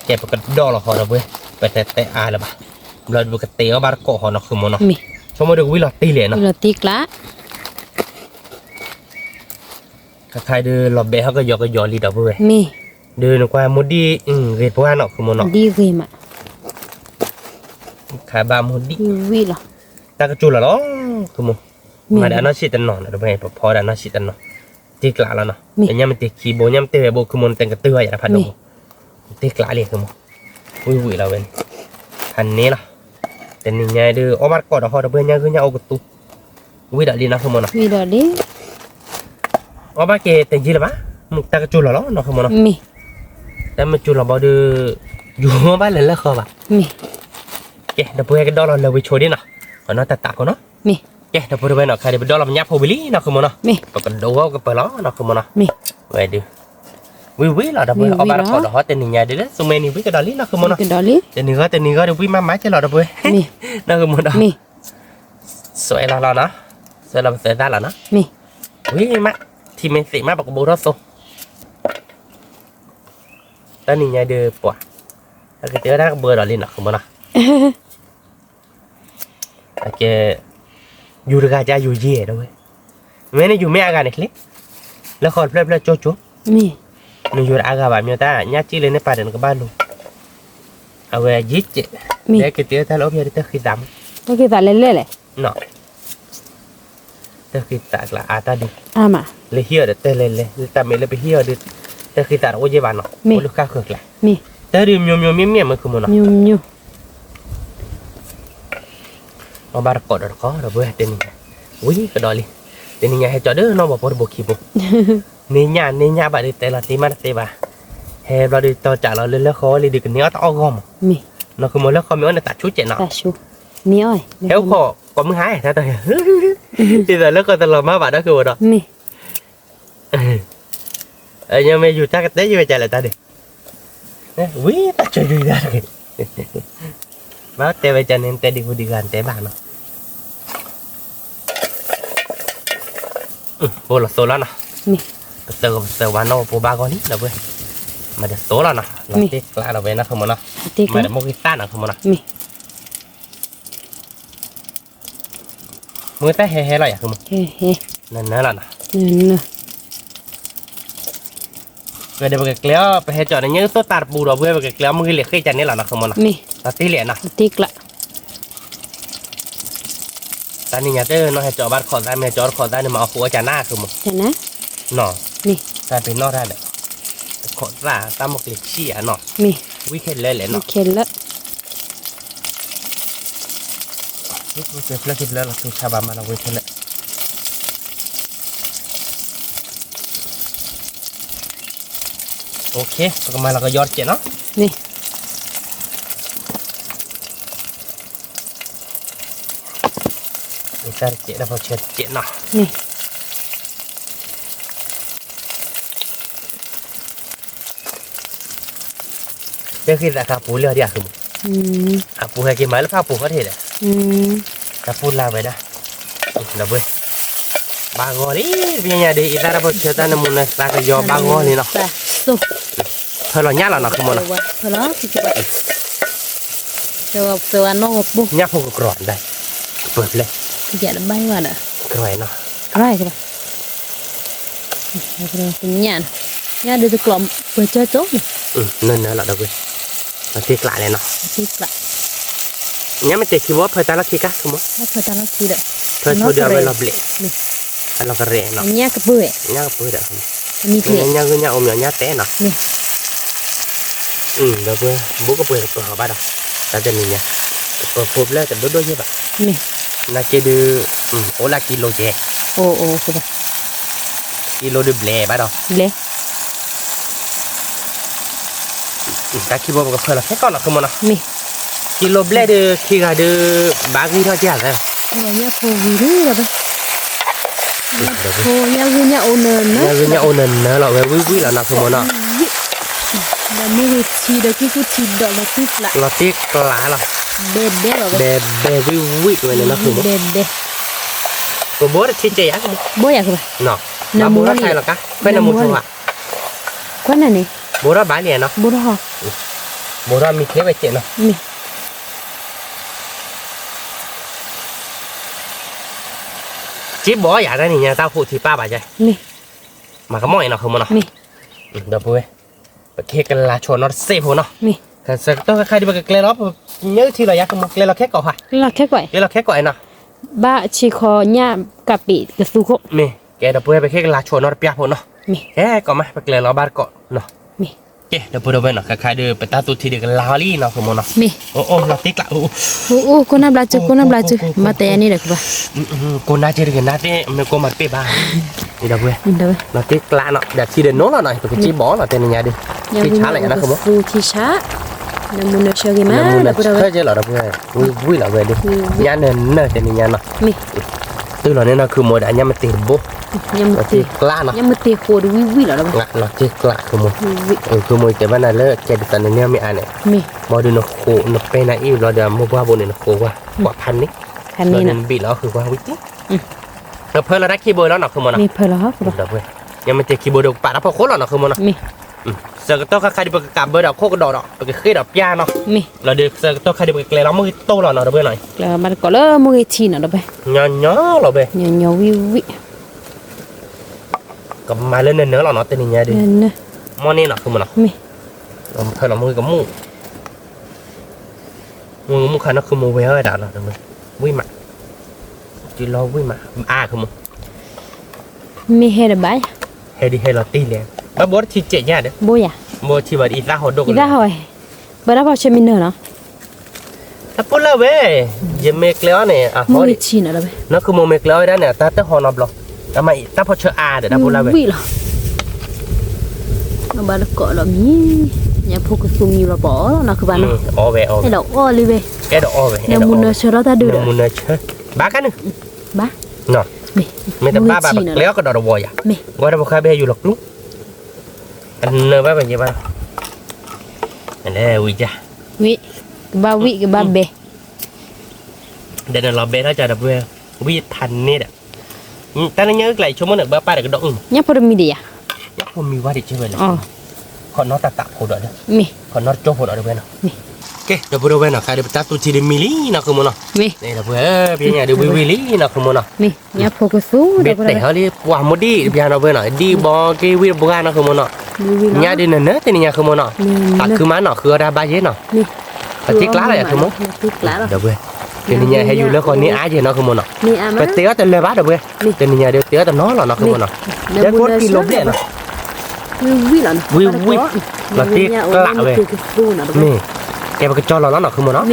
ကဲပကဒီလီၤဃီဒီးပှဲၤ, ပတဲတဲအါလၢၤဘၣ်, ဘျီဒုးပကတဲအီၤဘၣ်တကိးဃီနီၤ ဃုမနီၤ, ဆိကမိၣ်ဒုးကဝံၣ်လီၤတံၢ်လဲၣ်နီၤ, ခါခါဒုးလီၤဘဲဟီၣ်ကယီကယီလံဒီးပှဲၤ, ဒုးနကွၢ်မိၢ်ဒံၣ်ဂ့ၤပှၢ်နီၤ ဃုမနီၤ, ခါဘၣ်မိၢ်ဒံၣ်, တၢ်ကစူၤလီၤလီၤ, ဃုမနီၤ, မၤဒီးအနီၢ်ဆံးတနီၤနီၤ ဒီးပှဲၤပဖီဒီးအနီၢ်ဆံးတနီၤ, တံၢ်ကျါလီၤနီၤ, ညၣ်မ့ၢ်တ့ၢ်ခံဘိ ညၣ်မ့ၢ်တ့ၢ်ဝဲဘိ ခုမနီၤ တကတုၤဝဲယၤတၢ်ဖးဒိၣ်ဘိ, တံၢ်ကျါလံ ဃုမနီၤ, ဝံၣ်ဝံၣ်လီၤဝဲန့ၣ်, ဖးန့ၣ်လီၤ, တနံၤညါဒုး အီၣ်ဘၣ်တကိးဒီးဟီဒီးပှဲၤညါဂုၢ်ညၣ်အိၣ်ကသူ, ဝံၣ်ဒီးလံနီၤ ဃုမနီၤ, အီၣ်ဘၣ်က့ၤတယံာ်လၢၤဘၣ်, တၢ်ကစူၤလီၤလီၤနီၤ ဃုမနီၤ, တၢ်မ့ၢ်ကစူၤလီၤဘၣ်ဒုး, ယူၤအီၣ်ဘၣ်လၢလၢဃီဘၣ်, ကဲ ဒီးပှဲၤကဒီလီၤလၢဝံၤဆိဒံးနီၤ, အနီၢ်တၢ်တၢ်ဖိနီၤ, ကဲ ဒီးပှဲၤတဝဲနီၤ ခါဒုးပဒီလီၤပညၣ်ဖိဝံၤလံနီၤ ဃုမနီၤ, ပကဒိးဝဲကပၢၤလီၤနီၤ ဃုမနီၤ, ဝဲဒုး, ဝံၣ်ဝံၣ်လီၤဒီးပှဲၤ အီၣ်ဘၣ်တကိးဒီးဟီ တနံၤညါဒုးလၢ သူမ့ၢ်နံၤဝံၣ်ကဒီးလံနီၤ ဃုမနီၤ, တနံၤဂီၢ်တနံၤဂီၢ်ဒုးဝံၣ်မးမးကဲလီၤဒီးပှဲၤ, နီၤ ဃုမနီၤ, စွဲလီၤလီၤနီၤ, စွဲလီၤပသၢသၣ်လီၤနီၤ, ဝံၣ်မး, ထံမ့ၢ်သ့ၣ်မး ပကဘိထီၣ်သိ, တနံၤညါဒုးပှၤ, အကတဲဝဲဒၣ်ကဘၢဒီးလံနီၤ ဃုမနီၤ, အကဲ, ယူၤတဂၤကယူၤယဲၢ်ဒီးဝဲ, မ့ၢ်န့ၣ်ယူၤမ့ၢ်အါဂၤန့ၣ်ချ့, လၢဃီတဖျၢၣ်ဖျၢၣ်ကၠိကၠိ, နယူၤတအါဂၤဘၣ် မ့ၢ်တၢ်ညၣ်ကံၣ်လၢန့ၣ်ပာ်ဒီးနကဘၣ်လူၤ, အဝဲယံၤကဲး, ကတဲတၢ်လၢအိၣ်ဖဲဒုးတၢ်ဃံသးမး, တၢ်ဃံသးလဲၤလဲၣ်လဲၣ် တၢ်ဃံသးကျါအါတၢ်ဒုး, လၢဟံၣ်အီၤဒီးတဲလဲၤလဲၤ လၢတၢ်မ့ၢ်လၢပဟံၣ်အီၤဒုး, တၢ်ဃံသးတအိၣ်ယဲၢ်ဘၣ်နီၤ, အိၣ်လၢဃၣ်ဃၢၤကျါ, တၢ်ဒုး မျိုးမျိုးမြင့်မြင့် မ့ၢ်ဃုမနီၤ, အီၣ်ဘၣ်တကိးဒီးတကိးဒီးပှဲၤတနံၤညါ, ဝံၤကဒီးလံ, တနံၤညါဟဲကၠီဒုးနီၢ်ဘီဖိတဘိခံဘိ, န့ၢ်ညၣ်န့ၢ်ညၣ်ဘၣ်ဒုးတဲလီၤတ့ၢ်မးတသ့ဘၣ်, ဟဲဘျီဒုးတီၢ်ကးလီၤလၢလၢဃီလံဒုးကန့ၢ်အီၣ်တအီၣ်ဂီၢ်မး, နီၤဃုမနီၤ လၢဃီမ့ၢ်အီၣ်န့ၣ်သးဆူၣ်ကဲးနီၤ, ဟဲအိၣ်ခိးကိးမုၢ်ဟါ, ဒ်သိးလၢဃီတလီၤမၢ်ဘၣ်ဒီးဃုမနီၤ, မ့ၢ်ယူၤတၢ်ကတဲယဝဲကလဲၣ်တၢ်ဒုး, ဝံသးစူၤယုၤဒၣ်တဂ့ၤ, ဘၣ်တဲဝဲကန့ၣ် တဲဒံးဟူဒံးဂၤတဲဘၣ်နီၤ, အိၣ်လီၤသိလီၤနီၤ, ပသၢဂီၤပသၢဝါနီၢ်ပှၤဘၣ်ဂီၢ်လံလီၤဝဲ, မၤဒီးသိလီၤနီၤ, လီၤတ့ကျးလီၤဝဲနီၤ ဃမနီၤ, မၤဒီးမိၢ်ဂံၢ်သၣ်နီၤ ဃမနီၤ, မိၢ်ဂံၢ်သၣ်ဟဲဟဲလီၤယၤ ဃမ, နၢလီၤနီၤ, ဒီးပကကျဲအီၤ ပဟဲကၠီၤန့ၣ်ညၣ်သိၣ်တၢ်တပူၤဒီး ပဝဲပကကျဲအီၤ မိၢ်ဂံၢ်လံာ်ဃ့ကန့ၣ်လီၤနီၤ ဃမနီၤ, လီၤတ့လံနီၤ, တၢ်နံၤညါတနီၤဟဲကၠီၤဘၣ်တခိးသၣ် မ့ၢ်ဟဲကၠီၤတခိးသၣ်န့ၣ် မၤအီၣ်ဃိအီၣ်ကနၣ် ဃမ, နီၤ, တၢ်ပ့ၤနီၣ်တၢ်ဒီး တခိးသၣ်တၢ်မိၢ်ကျ့ၤဆံၣ်ဧါနီၤ, ဝံခဲလၢာ်လဲၣ်နီၤ, ဖျၢၣ်ခံဖျၢၣ်လီၤ သူဆါဘၣ်မၤလီၤဝဲခဲလၢာ် ပကမၤလီၤကယီတစဲးနီၤ, တၢ်တစဲးဒီးပဆၢတစဲးနီၤ, တဲဃ့သးခါပူၤလၢအီၤဒံး အဃမ, အပူၤဟဲက့ၤမၤလၢဖၣ်ပူၤဃီတဟ့ၣ်ဒီး, တၢ်ပူၤလၢ်ဝဲဒၣ်, ဒီးပှဲၤ, ဘၣ်ဂီၢ်လံ, ပညါဒ်အံၤ တၢ်တၢ်ဖိဆၢတၢ်နမူနသါကယီဘၣ်ဂီၢ်လံနီၤ, ဖၢလီၤညၣ်လီၤနီၤ ဃမနီၤ, ညၣ်ဖိကကြီၤဒၣ်, ကပၢၤဖျဲၣ်, ကရီနီၤ, ညၣ်ဒ်တကျီးပၢၤကၠၢကၠိ, နၢနၢလီၤဒီးပှဲၤ, တ့ကျးလဲၣ်နီၤ, ညၣ်မ့ၢ်တ့ၤခံဘိဖၢတၢ်လီၢ်ခံကါ ဃမ, ဖၢတၢ်လီၢ်ခံဒီး, ဖၢဆိဒီးအဝဲလီၤဘျဲး, အလီၤကရဲးနီၤ, ညၣ်ကပၢၤ, ညၣ်ကပၢၤဒီး, ညၣ်ဂုၢ်ညၣ်အူမ့ၢ်ညၣ်တဲနီၤ, ဒီးပှဲၤ, ဘူးကပှဲၤကပၢၤဘၣ်ဒီး, တၢ်တနံၤညါ, ကပၢၤဖိဖျၢၣ်တဒိၣ်ဒိၣ်ယဲၢ်ဘၣ်, နာ်က့ဒုး, အိၣ်လၢကံလိကဲ, ကံလိဒုးဘျဲးဘၣ်ဒီး, တၢ်ခံဘိပကဖၢလီၤခဲကီၢ်နီၤ ဃမနီၤ, ကံလိဘျဲးဒုးခံဂၤဒုး, ဘၣ်ဂံၢ်ထီၣ်က့ၤသၢ, ညၣ်ဖိဝံၤလံလီၤ, ညၣ်ဂုၢ်ညၣ်အူနၢနၢ, ညၣ်ဂုၢ်ညၣ်အူနၢနၢလီၤ ဝဲဝံၣ်ဝံၣ်လီၤနီၤ ဃမနီၤ, ဒီးမုၢ်ဂ့ၤထံဒီးကံၢ်ကူၣ်ထံဒီးလီၤတ့ကျး, လီၤတ့ကျးလီၤ, ဘဲဘဲလီၤ, ဘဲဘဲဝံၣ်ဝံၣ်ဝဲန့ၣ်နီၤ ဃမ, ဘဲဘဲ, ပဘိတထံကဲယၤ, ဘိယၤဃမ, ဘိထီၣ်ထဲလီၤကါ, ဖဲနမူဆိဧါ, ကွၢ်နၤန့ၣ်, ဘိထီၣ်ဘၣ်လံနီၤ, ဘိထီၣ်, ဘိထီၣ်မံခ့ဝဲစဲးနီၤ, က့ဘီယၤတၢ်နံၤညါတၢ်ဟိးထံပၢ်ဘၣ်ယၤ, မၤကမီၣ်အံၤနီၤ ဃမနီၤ, ဒီပုၢ်ဝဲၢ်, ပကဟ့ၣ်ကလၤဆိနီတစဲးဖိနီၤ, ဆၢကတီၢ်ခါခါဒ်ပကကျဲလီၤ, ပညၣ်ထံလီၤယၤ ဃမ, ကျဲလီၤခဲကိာ်ဟါ, ကျဲလီၤခဲကိာ်နီၤ, ဘၣ်ဆံးခီညၣ်ကးပံးကသူခိၣ်, မ့ၢ်ကဲဒီပုၢ်ဝဲၢ် ပကဟ့ၣ်ကလၤဆိနီတပျၢ်ဖိနီၤ, ကဲကီးမး ပကျဲလီၤဘၣ်တကိးနီၤ, ကဲဒီပုၢ်ဝဲၢ်နီၤ ခါခါဒ်ပတၢ်သူထံဒ်ကလၤအီၤလံနီၤ ဃမနီၤ, အိၣ်အိၣ်လီၤတ့ကျး, အိၣ်အိၣ် ကိးနၢ်ဘျါစၢၤ ကိးနၢ်ဘျါစၢၤ မၤတဲယၤန့ၣ်ဒီး ကဘၣ် ကိးနၢ်စၢၤတဂ့ၤ နၢ်သ့ၣ် မ့ၢ်ကိးမၤတပ့ၢ်ဘၣ်, ဒီပုၢ်ဝဲၢ်, လီၤတ့ကျးနီၤ ဒီးထံဒီးနိလီၤနီၤ ပကစ့ဘီလီၤ တဲနံၤညါဒ်, ထံဆါလီၤယၤနီၤ ဃမ, ထံဆါ, နမူနၢဆၢဂ့ၤမး ဒီပုၢ်ဝဲၢ်, ဆၢကဲလီၤ ဒီပုၢ်ဝဲၢ်, ဝံၣ်ဝံၣ်လီၤဝဲဒ်, ညၣ်နၢနၢ တဲနံၤညါနီၤ, တုၤလီၤန့ၣ်နီၤ ခုမိၢ်ဒီးညၣ်မ့ၢ်တ့ၢ်တဘိ, လီၤတ့ကျးနီၤ, ညၣ်မ့ၢ်တ့ၢ်ဃိးဒီးဝံၣ်ဝံၣ်လီၤ လီၤတ့ကျး ဃမ, ခုမိၢ်တဲဘၣ်နၤလၢ ကဲဒ်သိးနန့ၢ်မ့ၢ်အါန့ၣ်, ဘၣ်ဒီးနဃိး နပဲနၤအံၣ်ဘျီဒီး မိၢ်ပှၢ်ဘိန့ၣ် နဃိးကွၢ်, ကွၢ်ဖးန့ၣ်, ဘၣ်ဒီးနဘ့ၣ်လီၤဃုာ်ကွၢ်ဝံၣ်တံၢ်, ဒီးဖၢလီၤတၢ်ခံဘိလီၤနီၤ ဃမနီၤ, ညၣ်မ့ၢ်တ့ၢ်ခံဘိဒီးကပာ်တၢ်ဖီခိၣ်လီၤနီၤ ဃမနီၤ, ဆၢကတီၢ်ခါခါဒ်ပကကးဘၢဒီး ခိၣ်ကဒီးဒီး ပကဃ့ဒီးပျၢ်နီၤ, လီၤဒီးဆၢကတီၢ်ခါဒ်ပကကျဲလီၤ မိၢ်ဂ့ၤတိၢ်လီၤနီၤ ဒီပုၢ်ဝဲၢ်နီၤ, ကျဲလီၤဘၣ်တကိးလၢမိၢ်ဂ့ၤထံနီၤ ဒီပုၢ်ဝဲၢ်, ညီညီလီၤဝဲ, ညီညီဝံၣ်ဝံၣ် ကမၤလၢနၢနၢလီၤနီၤ တနံၤညါဒ်, မ့ၢ်န့ၣ်နီၤ ဃမနီၤ, ဖဲလီၤမုၢ်ကမူၣ်, မုၢ်ကမူၣ်ခါနီၤ ခုမိၢ်ဝဲအီၣ်ဝဲဒၣ်နီၤ, ဝံၣ်မး, တုၤလီၤဝံၣ်မး အါ ခုမိၢ်, မ့ၢ်ဟဲဒီးဘၣ်, ဟဲဒ်ဟဲလီၤတ့ၢ်လဲၣ်, ဘၣ်ဘိတထံကဲးညါဒီး, ဘိယၤ, ဘိထံဘၣ်ဒ်အံသၣ်ဟီၣ်ဒိၣ်ကလၢာ်, ဘၣ်တၢ်ဖီၣ်ဆၢမံနၢၤနီၤ တၢ်ပိၢ်လၢဝဲ, ယမ့ၢ်ကျဲအီၤန့ၣ် အဟီဒံး, နီၢ်ခုမိၢ်မ့ၢ်ကျဲအီၤဝဲဒၣ်န့ၣ် တၢ်တဟီနီတဘျီ, တၢ်မၤအံၤတၢ်ဖီၣ်ဆၢအါဒီး တၢ်ပိၢ်လၢဝဲလီၤ, ဘၣ်တကိးဒီးမံၤ, ညၣ်ဖိကသူမံၤလီၤပအီၣ်လီၤနီၤ ကဘၣ်နီၤ, အဲၣ်ဒိးအီၣ်လံဝဲ, အဲၣ်ဒိးအီၣ်ဝဲ, နမူနၢဆၢထီၣ်တၢ်ဒုးဒီး, ဘၣ်ကါန့ၣ်, ဘၣ်, မ့ၢ်တဘၣ်ဘၣ်ပကျဲအီၤကဒီးတဝီယၤ, ဝဲဒၣ်ပဃါဘၣ်ဟဲယူၤလီၤကျူ, အနၢဘၣ်ပယဲဘၣ် လဲၤဝံၣ်ယါ, ဝံၣ်, ကဘၣ်ဝံၣ်ကဘၣ်ဘဲ, ဒီးနလီၤဘဲထီၣ်ကဒီပုၢ်ဝဲၢ်, ဝံၣ်ဖးန့ၣ်ဒီး, တၢ်လၢညၣ်အုၣ်ကျါအံၤဆိကမိၣ်န့ၣ် ဘၣ်ပာ်ဒီးကဒီးအုၣ်မး, ညၣ်ဖိတမံၤဒံးယါ, ညၣ်ဖိမံၤဝဲဒံးကဲဝဲလဲၣ်, ခီၣ်နီတၢ်သးဖိဒီးဒီး, ခီၣ်နီတကၠိဖိဒီးဒီပုၢ်ဝဲၢ်နီၤ, ကဲ ဒီပုၢ်ဝဲၢ်နီၤ ခါဒီးပတၢ်သူၣ်ထံဒ်မံလံနီၤ ဃုမိၢ်နီၤ, ဒီပုၢ်ဝဲၢ် ပညါဒုးဝံၣ်ဝံၣ်လံနီၤ ဃုမိၢ်နီၤ, ဘ့ၣ်တဲာ်ဟီလံ ပှၤမိၢ်ဒံၣ်တပျၢ်နီၤ ပုၢ်ဝဲၢ်နီၤ, ဒံၣ်ဘီက့ၤဝံၣ်တဘှါနီၤ ဃုမိၢ်နီၤ, ညါဒုးနၢၤနၢၤတနံၤညါ ဃုမိၢ်နီၤ, သးခုမးနီၤ ဃုအီၣ်တၢ်ဘၣ်ယဲနီၤ, ပတ့ကျးလီၤယါ ဃုမိၢ်, ဒီပုၢ်ဝဲၢ်, တနံၤညါဟဲယူၤလၢဃီန့ၢ်အါယဲနီၤ ဃုမိၢ်နီၤ, ပတ့အီၣ်တလၢာ်ဘၣ် ဒီပုၢ်ဝဲၢ်, တနံၤညါဒုးတ့အီၣ်တနီၤလီၤနီၤ ဃုမိၢ်နီၤ, ဒီးကိၣ်တကံလိၤဘျဲၣ်နီၤ ဝံၣ်ဝံၣ်, လီၤတ့ကျးဝဲ, မ့ၢ်, ကဲပကကၠီလီၤလီၤနီၤ ဃုမိၢ်နီၤ,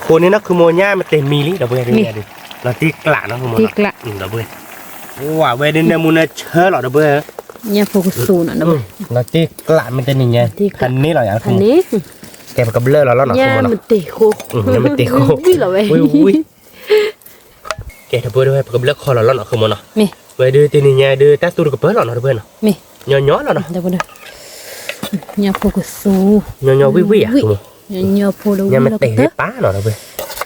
ဃိန့ၣ်နီၤ ဃုမိၢ် ညၣ်မ့ၢ်တ့ၢ်မံလံ ဒီပုၢ်ဝဲၢ် တနံၤညါဒုး, လီၤတ့ကျးနီၤ ဃုမိၢ်နီၤ, ဒီပုၢ်ဝဲၢ်, ဝဲဒုးနၢမူနၢဆၢလီၤ ဒီပုၢ်ဝဲၢ်, လီၤတ့ကျးမ့ၢ်တနံၤညါ, ဖးန့ၢ်လီၤယါ ဃုမိၢ်နီၤ, ကဲပကဘျၢလီၤလီၤနီၤ ဃုမိၢ်နီၤ, ညၣ်မ့ၢ်တ့ၢ်ဃိ, ဝံၣ်ဝံၣ် ကဲ ဒီပုၢ်ဝဲၢ် ပကဘျၢခီလီၤလီၤနီၤ ဃုမိၢ်နီၤ, ဝဲဒုးတနံၤညါဒုး တၢ်သူတကပၢၢ်လီၤနီၤ ဒီပုၢ်ဝဲၢ်နီၤ, ညီညီလီၤနီၤ, ညီညီဝံၣ်ဝံၣ်ယါ ဃုမိၢ်, ညၣ်မ့ၢ်တ့ၢ်လၢပၢ်နီၤ ဒီပုၢ်ဝဲၢ်,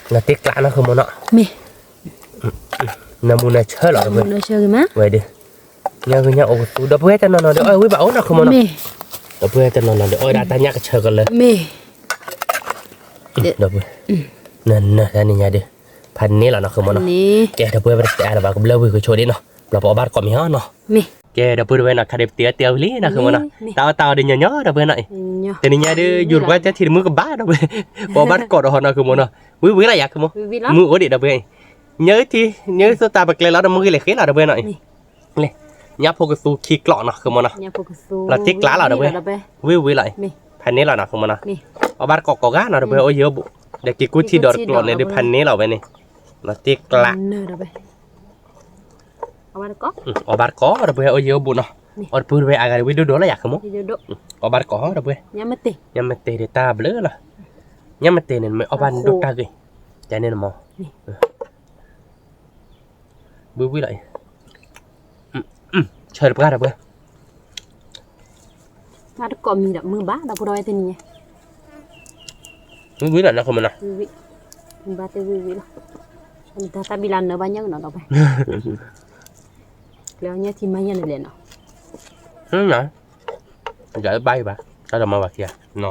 လီၤတ့ကျးနီၤ ဃုမိၢ်နီၤ, နၢမူနၢဆၢလီၤ ဒီပုၢ်ဝဲၢ်, ဝဲဒုး, ညၣ်ဂ့ၤညၣ်အိၣ်ကသူ ဒီပုၢ်ဝဲၢ် တနီၤနီၤဒုး အီၣ်ဝံၣ်ဘၣ်အိၣ်နီၤ ဃုမိၢ်နီၤ, ဒီပုၢ်ဝဲၢ် တနီၤနီၤဒုး အီၣ်ဝဲဒၣ်တၢ်ညၣ်ကဆၢကလၢာ် ဒီပုၢ်ဝဲၢ်, နနၢ်တနံၤညါဒုး, ဖးန့ၢ်လီၤနီၤ ဃုမိၢ်နီၤ, ကဲ ဒီပုၢ်ဝဲၢ် ပတတဲအါလၢၤဘၣ် ကဘျၢဝံၣ်ဃုဆိဒံးနီၤ, ဘျီပအီၣ်ဘၣ်တကိးမ့ၢ်ဟီနီၤ, ကဲ ဒီပုၢ်ဝဲၢ်နီၤ ခါဒီးပတ့အီၣ်တဲအီၣ်ဝံၣ်လံနီၤ ဃုမိၢ်နီၤ, တၢ်အီၣ်တၢ်အီဒုးညီညီ ဒီပုၢ်ဝဲၢ်နီၤ, တနံၤညါဒုး ယူၤတပှၢ်တၢ်ထံၣ်တမုၢ်ကဘၣ် ဒီပုၢ်ဝဲၢ်, ပအီၣ်ဘၣ်တကိးဒီးဟီနီၤ ဃုမိၢ်နီၤ, ဝံၣ်ဝံၣ်လီၤယါ ဃုမိၢ်, မုၢ်အိၣ်ဒံး ဒီပုၢ်ဝဲၢ်, ညၢထံ ညၢသိၣ်တၢ်ပကျဲလီၤ ဒီးမုၢ်ဂ့ၤလဲၤဃ့လီၤ ဒီပုၢ်ဝဲၢ်နီၤ, ညၣ်ဖိကသူခံကျိးနီၤ ဃုမိၢ်နီၤ, လီၤတ့ကျးလီၤ ဒီပုၢ်ဝဲၢ်, ဝံၣ်ဝံၣ်လီၤ, ဖးန့ၢ်လီၤနီၤ ဃုမိၢ်နီၤ, အီၣ်ဘၣ်တကိးကိးဂၤနီၤ ဒီပုၢ်ဝဲၢ် အိၣ်ယံၤအိၣ်ဘူး, ဒီးက့ၤကူထံဒီးတကျိးန့ၣ်ဒုး ဖးန့ၢ်လီၤဝဲန့ၣ်, လီၤတ့ကျး အီၣ်ဘၣ်တကိး ဒီပုၢ်ဝဲၢ် အိၣ်ယံၤအိၣ်ဘူးနီၤ, အီၣ်တပုၢ်တဝဲၢ်အဂၤဒုး ဝံၣ်ဒိၣ်ဒိၣ်လီၤယါ ဃုမိၢ်, အီၣ်ဘၣ်တကိး ဒီပုၢ်ဝဲၢ်, ညၣ်မ့ၢ်တ့ၢ်ဒုးတၢ်ဘျုးလီၤ, ညၣ်မ့ၢ်တ့ၢ်န့ၣ် မ့ၢ်အီၣ်ဘၣ်ဒိၣ်တၢ်ဂ့ၤ, ကန့ၣ်နမီၤ ဝံၣ်ဝံၣ်လီၤအံၤ, ဆၢတပှၢ် ဒီပုၢ်ဝဲၢ်, ဘၣ်တကိးမံၤဒီး မုၢ်ဘၣ်ဒီပုၢ်ဝဲၢ်တနံၤညါ, ဝံၣ်ဝံၣ်လီၤနီၤ ဃုမိၢ်နီၤ, ဝံၣ်ဝံၣ်, မုၢ်ဘၣ်တဝံၣ်ဝံၣ်လီၤ, တၢ်ဘံလၢနၢဘၣ်ညၣ်ကနီၤ ဒီပုၢ်ဝဲၢ်, ကျဲညၣ်ထံမၤညၣ်န့ၣ်လဲၣ်နီၤ, ယဘၣ်ဘၣ်, တၢ်တမၤဘၣ်ခံဂၤနီၤ,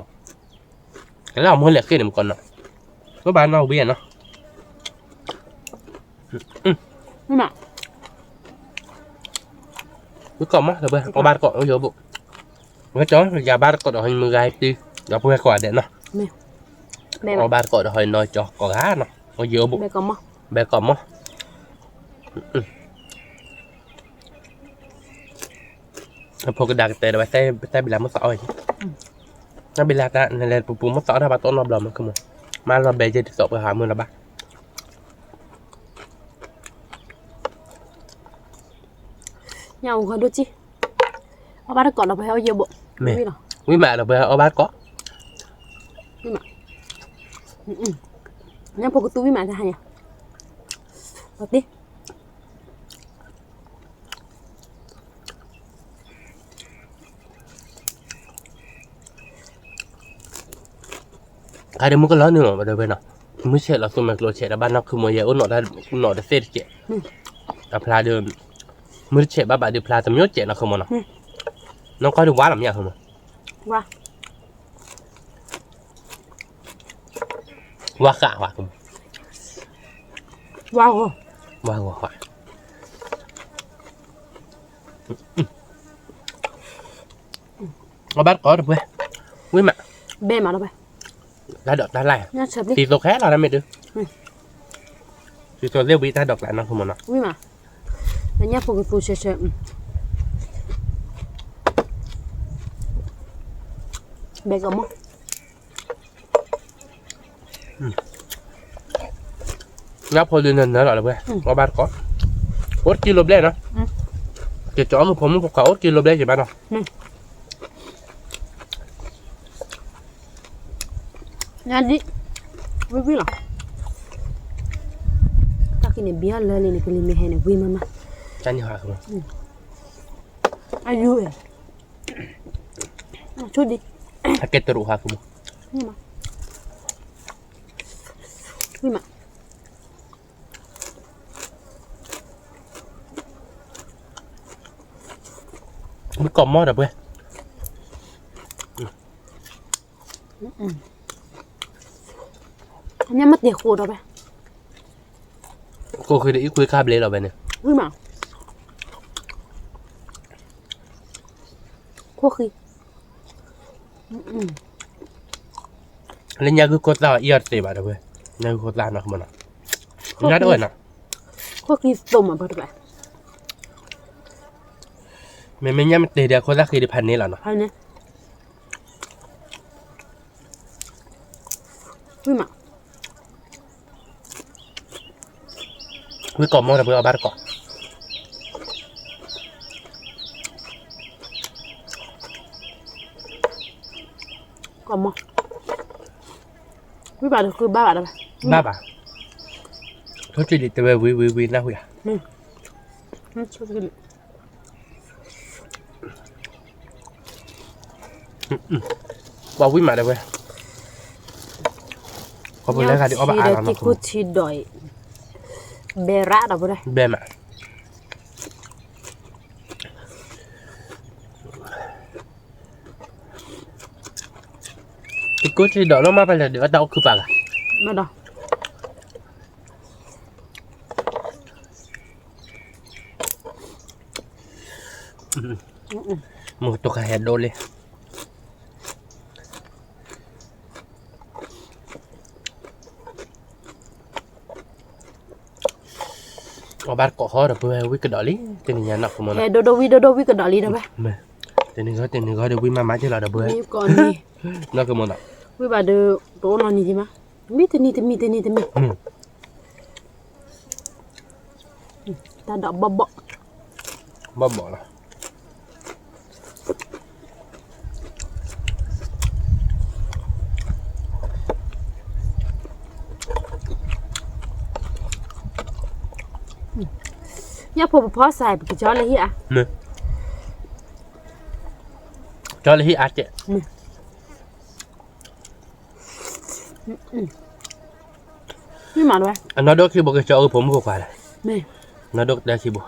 လၢအမိၢ်လဲၤဃ့န့ၣ်မကီးနီၤ, ဘၣ်ဘၣ်နီၣ်ဝံၣ်နီၤ, ဝံၣ်ကိးမး ဒီပုၢ်ဝဲၢ် အီၣ်ဘၣ်တကိး အိၣ်ယံၤအိၣ်ဘူး, ဝဲကၠီ ယၤဘၣ်တကိးဒီးဟီမုၢ်ဂၤတံၤ, ဒီပုၢ်ဝဲၢ်ကိးဂၤဒဲးနီၤ, အီၣ်ဘၣ်တကိးဒီးဟီနီၤကၠီကိးဂၤနီၤ အိၣ်ယံၤအိၣ်ဘူး, ဘဲကိးမး အဖိကဒါကတဲဒီး တၢ်ဘံလၢမုၢ်သးအီၣ်, တၢ်ဘံလၢတၢ်နလဲၤပူၤပူၤမုၢ်သးအီၣ်တၢ်ဘၣ်တအိၣ်နီတဘျီမး မ့ၢ်လီၤဘဲယဲၢ်တသိးပှၤဟးမုၢ်လၢၤဘၣ်, ညၣ်အူဂီၤဒိၣ်ကံ, အီၣ်ဘၣ်တကိးဒီးပှၤဟဲအိၣ်ယံၤအိၣ်ဘူး, ဝံၣ်မးဒီးပှၤအီၣ်ဘၣ်တကိး, ဝံၣ်မး, ညၣ်ဖိကသူဝံၣ်မးတဟါညါ, အီၣ်တ့ ခါဒီးမုၢ်ကလီၤနုာ်လီၤ ဒီပုၢ်ဝဲၢ်နီၤ, မုၢ်ဆဲးလီၤသူမဲာ်ကျိၤဆဲးဒီး ဘၣ်နီၢ်ခုမိၢ်ယဲအိၣ်နီၢ်တသ့ၣ်တစဲး, အဖျါဒီး, မုၢ်တဆဲးဘၣ်ဘၣ်ဒီးဖျါတမျိုးစဲးနီၤ ခုမိၢ်နီၤ, နီၢ်ကီၢ်ဒုးဝါလီၤမ့ၢ် ခုမိၢ်, ဝါဃးဝါ, ဝါဂီၤ, ဝါဂီၤဃး အီၣ်ဘၣ်တကိး ဒီပုၢ်ဝဲၢ်, ဝံၣ်မး, ဘဲမးဒီးဝဲ, တၢ်ဒိးတၢ်လၢ်, သံသိခဲလီၤ တၢ်မ့ၢ်ဒုး, သံသိသ့ၣ်ဝံၣ်တၢ်ဒိးကျးနီၤ ခုမိၢ်နီၤ, ဝံၣ်မး, ညၣ်ဖိကသူဆၢဆၢ, ဘဲကမီၤ ညၣ်ဖိဒုးနၢၤနၢၤလီၤ ဒီပုၢ်ဝဲၢ်, အီၣ်ဘၣ်တကိး, အိၣ်တကံလိၤဘျဲၣ်နီၤ, ကကၠီအီၣ်မုၢ်ဖိမုၣ်ဖိခွါ အိၣ်တကံလိၤဘျဲၣ်က့ၤဘၣ်နီၤ, ညၣ်ဒံး, ဝံၣ်ဝံၣ်လီၤ, တၢ်ကံန့ၣ် ဘံအီၣ်လၢလံန့ၣ် ကလံၤမ့ၢ်ဟဲန့ၣ် ဝံၣ်မးမး, တၢ်န့ၣ်ဟါ အယုၢ်ဝဲ, ဆိဒံး, အကဲတရူးဟါ ခုမိၢ် မ့ၢ်မး, မ့ၢ်မး, မ့ၢ်ကီၢ်မီၢ်ဒီးပှဲၤ, မ့ၢ်မ့ၢ်တ့ၢ်ဃိဒီးပှဲၤ, ကိၣ်ဃံဒီးအံၤကွံခါဘျဲလီၤဝဲန့ၣ်, ဝံၤမး, ခိၣ်ဃံ လၢညါဂုၢ်ခိၣ်သၣ်အီၤအံၤအီၤတသ့ဘၣ်ဒီးဝဲ, ညါဂုၢ်ခိၣ်သၣ်နီၢ်ကမီၤနီၤ, ညါတအိၣ်နီၤ, ခိၣ်ဃံသိးမးပှၤတဘၣ်, မ့မ့ၢ်ညါမ့ၢ်တ့ၢ်ဒီးခိၣ်သၣ်ဃံဒီးဖးန့ၢ်လီၤနီၤ, ဖးန့ၢ်, ဝံၤမး ဝံၤကီၢ်မီၢ်ဒီးပှဲၤအီၤဘၣ်တကိး, ကီၢ်မီၢ်, ဝံၤဘၣ်ဒီးဃုဘၣ်ဘၣ်ဒီးဘၣ်, ဘၣ်ဘၣ်, ထိၣ်ကံလံးတဲဝဲဝံၤဝံၤဝံၤနၢ်ဟူဧါ, ပှၤဝံၤမးဒီးဝဲ, ခီဖျိလၢဂၤဒုးအီၣ်ဘၣ်အါလီၤနီၤ, ထံဒီးထံခိၣ်ထံဒီးအံၤ, ဘဲရၣ်ဒီးပှဲၤ, ဘဲမး, ထံခိၣ်ထံဒီးလီၤမးပလဲၤဒုးအတၢ်အိၣ်ခုၣ်ပာ်ဂၤ, မ့ၢ်ဒီး မုၢ်ကတိၤခါဟဲဒိလံ, အီၣ်ဘၣ်တကိးဃီဒီးပဝဲဝံၤကဒီးလံ, တနံၤညါနီၢ်ကမီၤနီၤ, ဟဲဒိဒိဝံၤဒိဒိဝံၤကဒီးလံဒီးဝဲ, တနံၤဂီၢ်တနံၤဂီၢ်ဒီးဝံၤမၤမၤက့ၤလီၤဒီးပဝဲ, နီၢ်ကမီၤနီၤ, ဝံၤဘၣ်ဒီး တအိၣ်နီတနံၤဒံးမး, မံတနံၤတမံၤတနံၤတမံၤ, တၢ်ဒိးဘီၣ်ဘီၣ်, ဘီၣ်ဘီၣ်လီၤ, ညၣ်ဖိပဖီစါ ပကကၠီလၢဟံၣ်အါ, ကၠီလၢဟံၣ်အါကဲး, မ့ၢ်မးဝဲ, အနီၢ်ဒိၣ်ခံဘိကကၠီအီၣ်ဖိမုၣ်ဖိခွါလဲၣ်, နီၢ်ဒိၣ်ကတၢၢ်ခံဘိ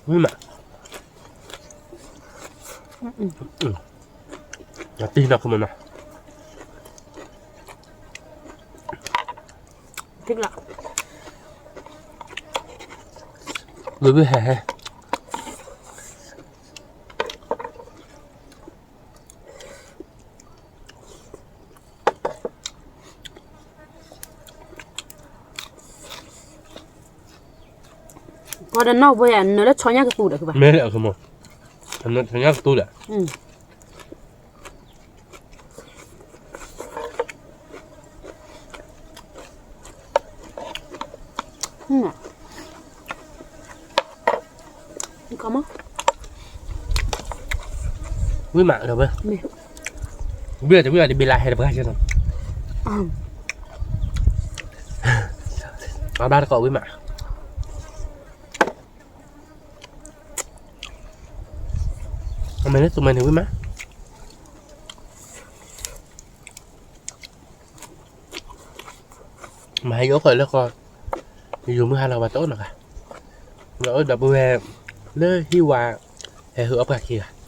ဝံၤမး, အတံၢ်နီၢ်ကမီၤနီၤ, ဝံၤဝံၤဟဲဟဲ ပှၤဒီးနီၢ်ဝဲ နၢၤလၢဆီညၣ်ကသူဒီး, မ့ၢ်လၢအကမီၤ, နၢၤဆီညၣ်ကသူဒီး, ဝံၤမးဒီးဝဲ, ဝံၤတဝံၤတဘ့ၣ်လၢဟဲတပှၢ်ကဲနီၤ, အဘၣ်တကိးဝံၤမး အမဲာ်န့ၣ်သူမဲာ်န့ၣ်ဝံၤမး, မဟါယအိၣ်ခိးလၢဃီ, ယမုၢ်ဟါလီၤဝဲတအိၣ်နီတဂၤ, ဒီပုၢ်ဝဲၢ်လၢဟံၣ်ဝါ, ဟဲဟုအီၣ်ပှၤခံဂၤ,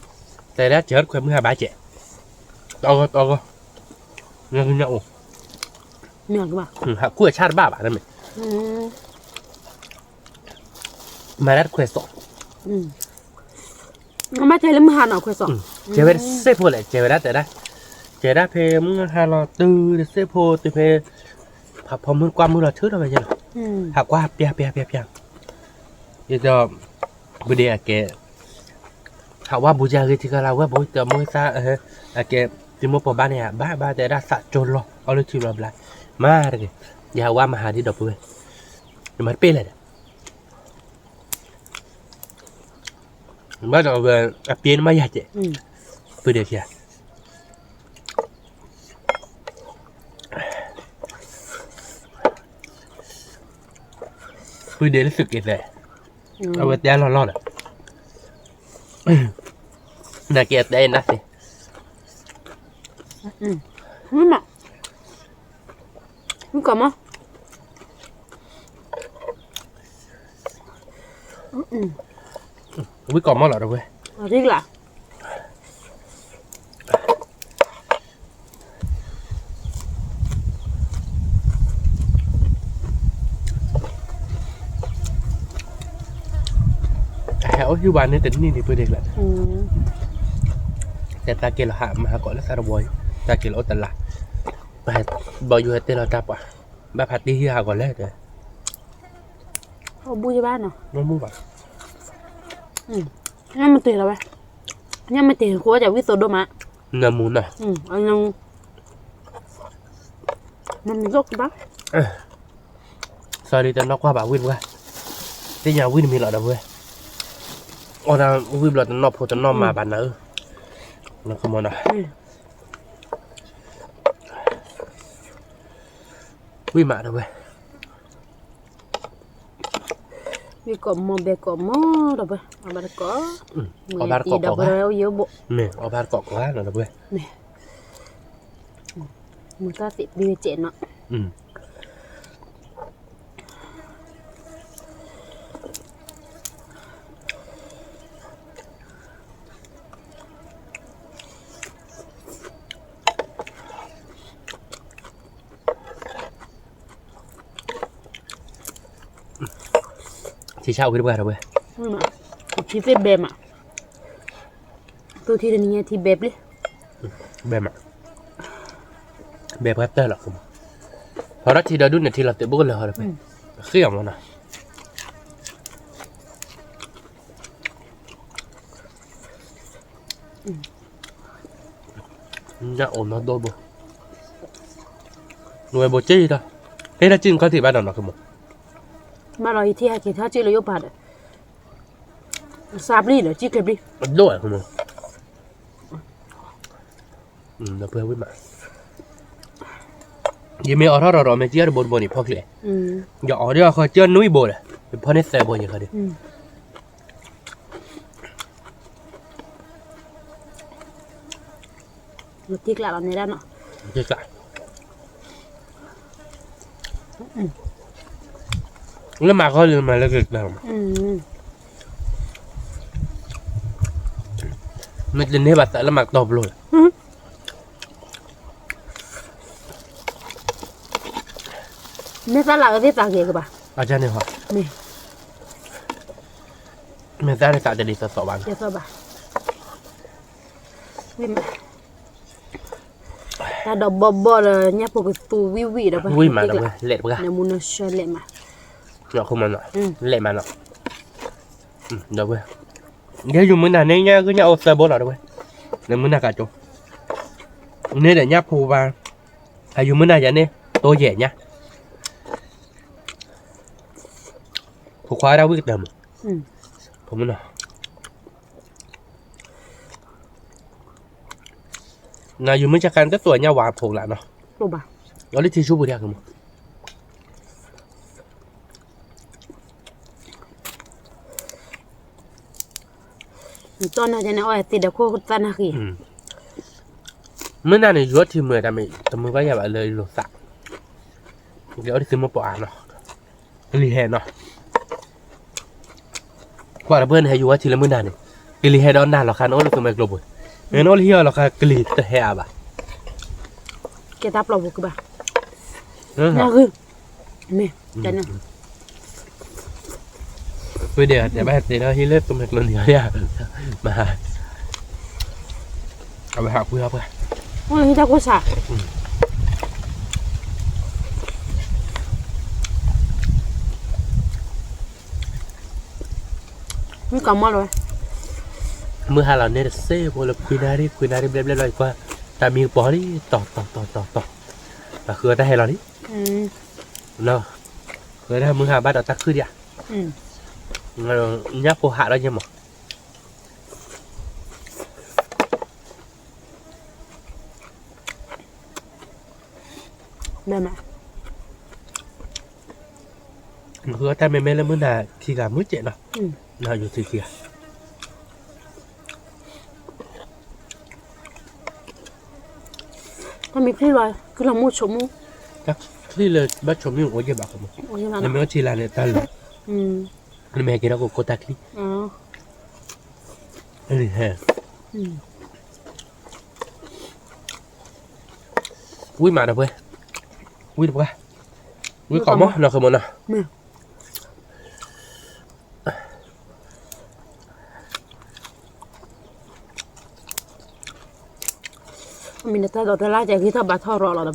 တဲဒၣ်စဲးခွဲးမုၢ်ဟါဘၣ်စဲး, တအီၣ်ဂီၢ်တအီၣ်ဂီၢ်, ညၣ်အိၣ်, ဟးခူၣ်အဆၣ်တဘၣ်ဘၣ်တမ့ၢ် မၤတၢ်တခွဲးစီၣ်, မ့ၢ်တဲလၢမုၢ်ဟါနီၤခွဲးစီၣ်, ကဲဝဲတစ့ၢ်ဖိလဲၣ် ကဲဝဲဒၣ်တဲဒၣ်, ကဲဒၣ်ဖဲမုၢ်ဟါလီၤတုၤတစ့ၢ်ဖိတုၤဖဲ, ဖးဖီမုၢ်ကွၢ်မုၢ်လီၤဆၢထီၣ်ဝဲယဲလီၤ, ဟးကွၢ်ပျၢ်ပျၢ်ပျၢ်ပျၢ်, ယဒီး, ပဒဲအကဲ ဟးဝါဘူးယၤဂ့ၤထံကလါဝဲဘိတမုၢ်သၣ်, အကဲ, တံၤမိၢ်ပှၤဘါန့ၣ် ဘၣ်ဘၣ်တဲဒၣ်သးကၠိလီၤ အီၣ်လၢထံဘျီဘျါ, မၤတဂ့ၤ, ယဟးဝါမဟါဒ်ဒီပုၢ်ဝဲၢ်, ယမၤတပ့ၢ်လဲၣ်ဒီး, ဘၣ်ဒီးဝဲ, အပ့ၤနမၤယၤကဲ, ပဒဲခံဂၤ အ ဖုဒ့လၢသုးက့သဲး, အဝဲတဲလီၤလီၤဒီး, နာ်က့အတဲနၢ်သ့, ဝံၣ်မး, ဝံၣ်ကီးမး, ဝံၣ်ကီးမးလီၤဒီးဝဲ, အရ့ကျါ အဟဲအိၣ်ဟံၣ်ဘၣ်န့ၣ်တနံၣ်ဒံးဖုဒ့ကျါ, တဲတၢ်က့ၤလီၤဟးမၤဟးကီးလၢသးတဝီအံၤ, တၢ်က့ၤလီၤအိၣ်တလါ, ဘၣ်ယိၤဟဲတဲလီၤတၢ်ပှၤ, ဘၣ်ဖးတ့ၢ်ဟံၣ်ဟးဂီၤလဲၣ်တဲ, အိၣ်ဘူၣ်ယဘၣ်နီၤ, မ့ၢ်ဘူၣ်ဘၣ်, ညၣ်မတ့ၤလီၤဝဲ, ညၣ်မတ့ၤဃိကဝံၣ်သိဒိၣ်မး, နမူနီၤ, နမူ, နမူဒိၣ်ကဘၣ် sorry တနီၣ်ကွၢ်ဘၣ်ဝံၣ်တပှၢ်, သ့ၣ်ညါဝံၣ်တမံၤလီၤဒီးဝဲ, အီၣ်တၢ်ဝံၣ်ဘျီတနီၣ်ဖိတနီၣ်မၤဘၣ်နၤဧၢ, နကမီၤနီၤ, ဝံၣ်မးဒီးဝဲ, ဝံၣ်ကိးမီၤဘဲကိးမီၤဒီးဝဲ, အီၣ်ဘၣ်တကိး, အီၣ်ဘၣ်တကိးကိး, မ့ၢ်အီၣ်ဘၣ်တကိးကိးနီၤဒီးဝဲ, မ့ၢ်တၢ်သ့ၣ်ပျံၤစဲးနီၤ. ထံဆၣ်အိၣ်ဂ့ၤတပှၢ်ဒီးဝဲ, ထံသ့ၣ်ဘဲမး, သူထံတနံၤညါထံဘဲပျ့ၤ, ဘဲမး, ဘဲပှၤတၢၢ်လီၤ, ဖီထီၣ်ထံဒီဒူၣ်န့ၣ်ထံလီၤသ့ၣ်ဘိကလၢာ်ဟီဒီးဝဲ, ဃ့အီၤမနီၤ. ညၣ်အိၣ်နီၢ်ဒိၣ်ဘိ, နဝဲဘိစ့ၢ်ဒီး, ဟ့ၣ်ထီၣ်စ့ၢ်နခီၣ်ထံးဘၣ်ဒီးနီၤကမိၢ်, ဘၣ်လီၤယထံၣ်ဟဲက့ၤထီၣ်စ့ၢ်လၢယအိၣ်ပၤဒီး, စးပျံၤဒီးစ့ၢ်ချ့ပျံၤ, အဒိၣ်ဝဲကမိၢ် ဒီးပှဲၤဝံၣ်မး, ယမ့ၢ်အိးထီၣ်ဒီးဒီးမ့ၢ်စံၣ်အီၣ်တဘိတဘိန့ၣ်ဖီၣ်ချ့, ယအိးဒီးဃီကၢၢ်နွံဘိဒီး, ယဖီၣ်န့ၢ်သၢဘိယခီဒီး, ထံကျးလီၤန့ၣ်ဒၣ်နီၤ, လၢမၤဃီလၢမၤလၢကကျၢၤမး, မ့ၢ်တန့ၢ်ဘၣ်သးလၢမၤကတီၤပျိလီၤ. မ့ၢ်သးလၢအသ့ၣ်သးဂ့ၤကဘၣ်, မ့ၢ်, မ့ၢ်သးန့ၣ်သးတဒ်သိးသိးဘၣ်, တၢ်ဒီးဘီၣ်ဘီၣ်ဒီးညၣ်ဖိကသူဝံၣ်ဝံၣ်ဒီး, ဝံၣ်မးဒီးဝဲ, လဲၤတပှၢ်, နမူနဆှၢလဲၤမး, လဲၤမးနီၤ, ဒီးဝဲ, ယဲယမုၢ်နၤန့ၣ် ညၣ်ဂုၢ်ညၣ်အိၣ်သၢဘိလီၤဒီးဝဲ, နမုၢ်နၤကၢ်ကၠိ, န့ၣ်ဒီးညၣ်ဖိဘၣ်, အယမုၢ်နၤယၤန့ၣ် တိယဲၢ်ညါ, ဖိခွါဝဲဒၣ်ဝံၣ်ကတၢၢ်မး, ဖိမုၣ်နီၤ နယမုၢ်ဆါခါန့ၣ် တသိးညၣ်ဝါဖိလၢ်နီၤ, အီၤလၢထံဆူပူၤဒၣ်ကမး, တီၢ်နၤယဲန့ၣ် အီၣ်သ့ဒီးခိၣ်သၣ်နၢ်ဃံ, မုၢ်နၤန့ၣ် ယိၤထံမုာ်တၢ်မ့ၢ် တမုာ်ဘၣ်ယၤဘၣ်လၢလိာ်သး, ယအိၣ်တသ့မိၢ်ပှၢ်အါနီၤ, ကလံၤဟဲနီၤ ကွၢ်တဘၣ်န့ၣ် ဟဲယူၤဝဲထံလၢမုၢ်နၤန့ၣ်, ကလံၤဟဲဒီးနၤလီၤခါ နအိၣ်လၢသုးမဲာ်ကျိၤပူၤ, နအိၣ်လၢဟံၣ်အီၤလီၤခါ ကလံၤတဟဲအါဘၣ်, ကဲတၢ်ပျီပူၤကဘၣ်, နဂုၢ်, မ့ၢ်, ဖုဒ့တဲဘၣ်သ့ဒီးဟံၣ်လၢသုးမဲာ်ကျိၤန့ၣ်, မဟါ, အဝဲဟးကွံာ်ဟီပှၤ, အိၣ်လၢဟံၣ်တၢ်ကိၢ်ဆး မုၢ်ကမီၤလီၤဝဲ, မုၢ်ဟါလီၤန့ၣ်တစဲးဖိလၢခွံနၣ်ရံၣ် ခွံနၣ်ရံၣ်ဘျဲၣ်ဘျဲၣ်လီၤ ယကွၢ်, တၢ်မံကပီၤလံ, တီၤ တီၤ တီၤ တီၤ တီၤ, ပှၤဃုအီၣ်တၢ်ဟဲလီၤလံ, ဃုအီၣ်တၢ်မုၢ်ဟါဘၣ်ဒီးတၢ်ခုၣ်ဒံးဧါ, ညၣ်ဖိဟးထီၣ်ယဲမး မ့ၢ်မး, ဃုအီၣ်တၢ်မဲမဲလၢမုၢ်နၤခံဂၤမုၢ်စဲးနီၤ, နယူၤထံခံဂၤ, တၢ်မ့ၢ်ချံလီၤ ချံလီၤမုၢ်ဆိးမုၢ်, တၢ်ချံလၢဘၣ်ဆိးမုၢ်အိၣ်ယဲၢ်ဘၣ်ကမုၢ်, နမ့ၢ်အီၣ်ထံလာ်န့ၣ်တၢ်လီၤ, နမ့ၢ်ဟဲက့ၤထီၣ်ကိးကိးတၢ်ချံ ဝံၣ်မးဒီပုၢ်ဝဲၢ်, ဝံၣ်တပှၢ်, ဝံၣ်ကီးမး နီၢ်ဃုမီၤနီၤ, မ့ၢ် တၢ်နံၤ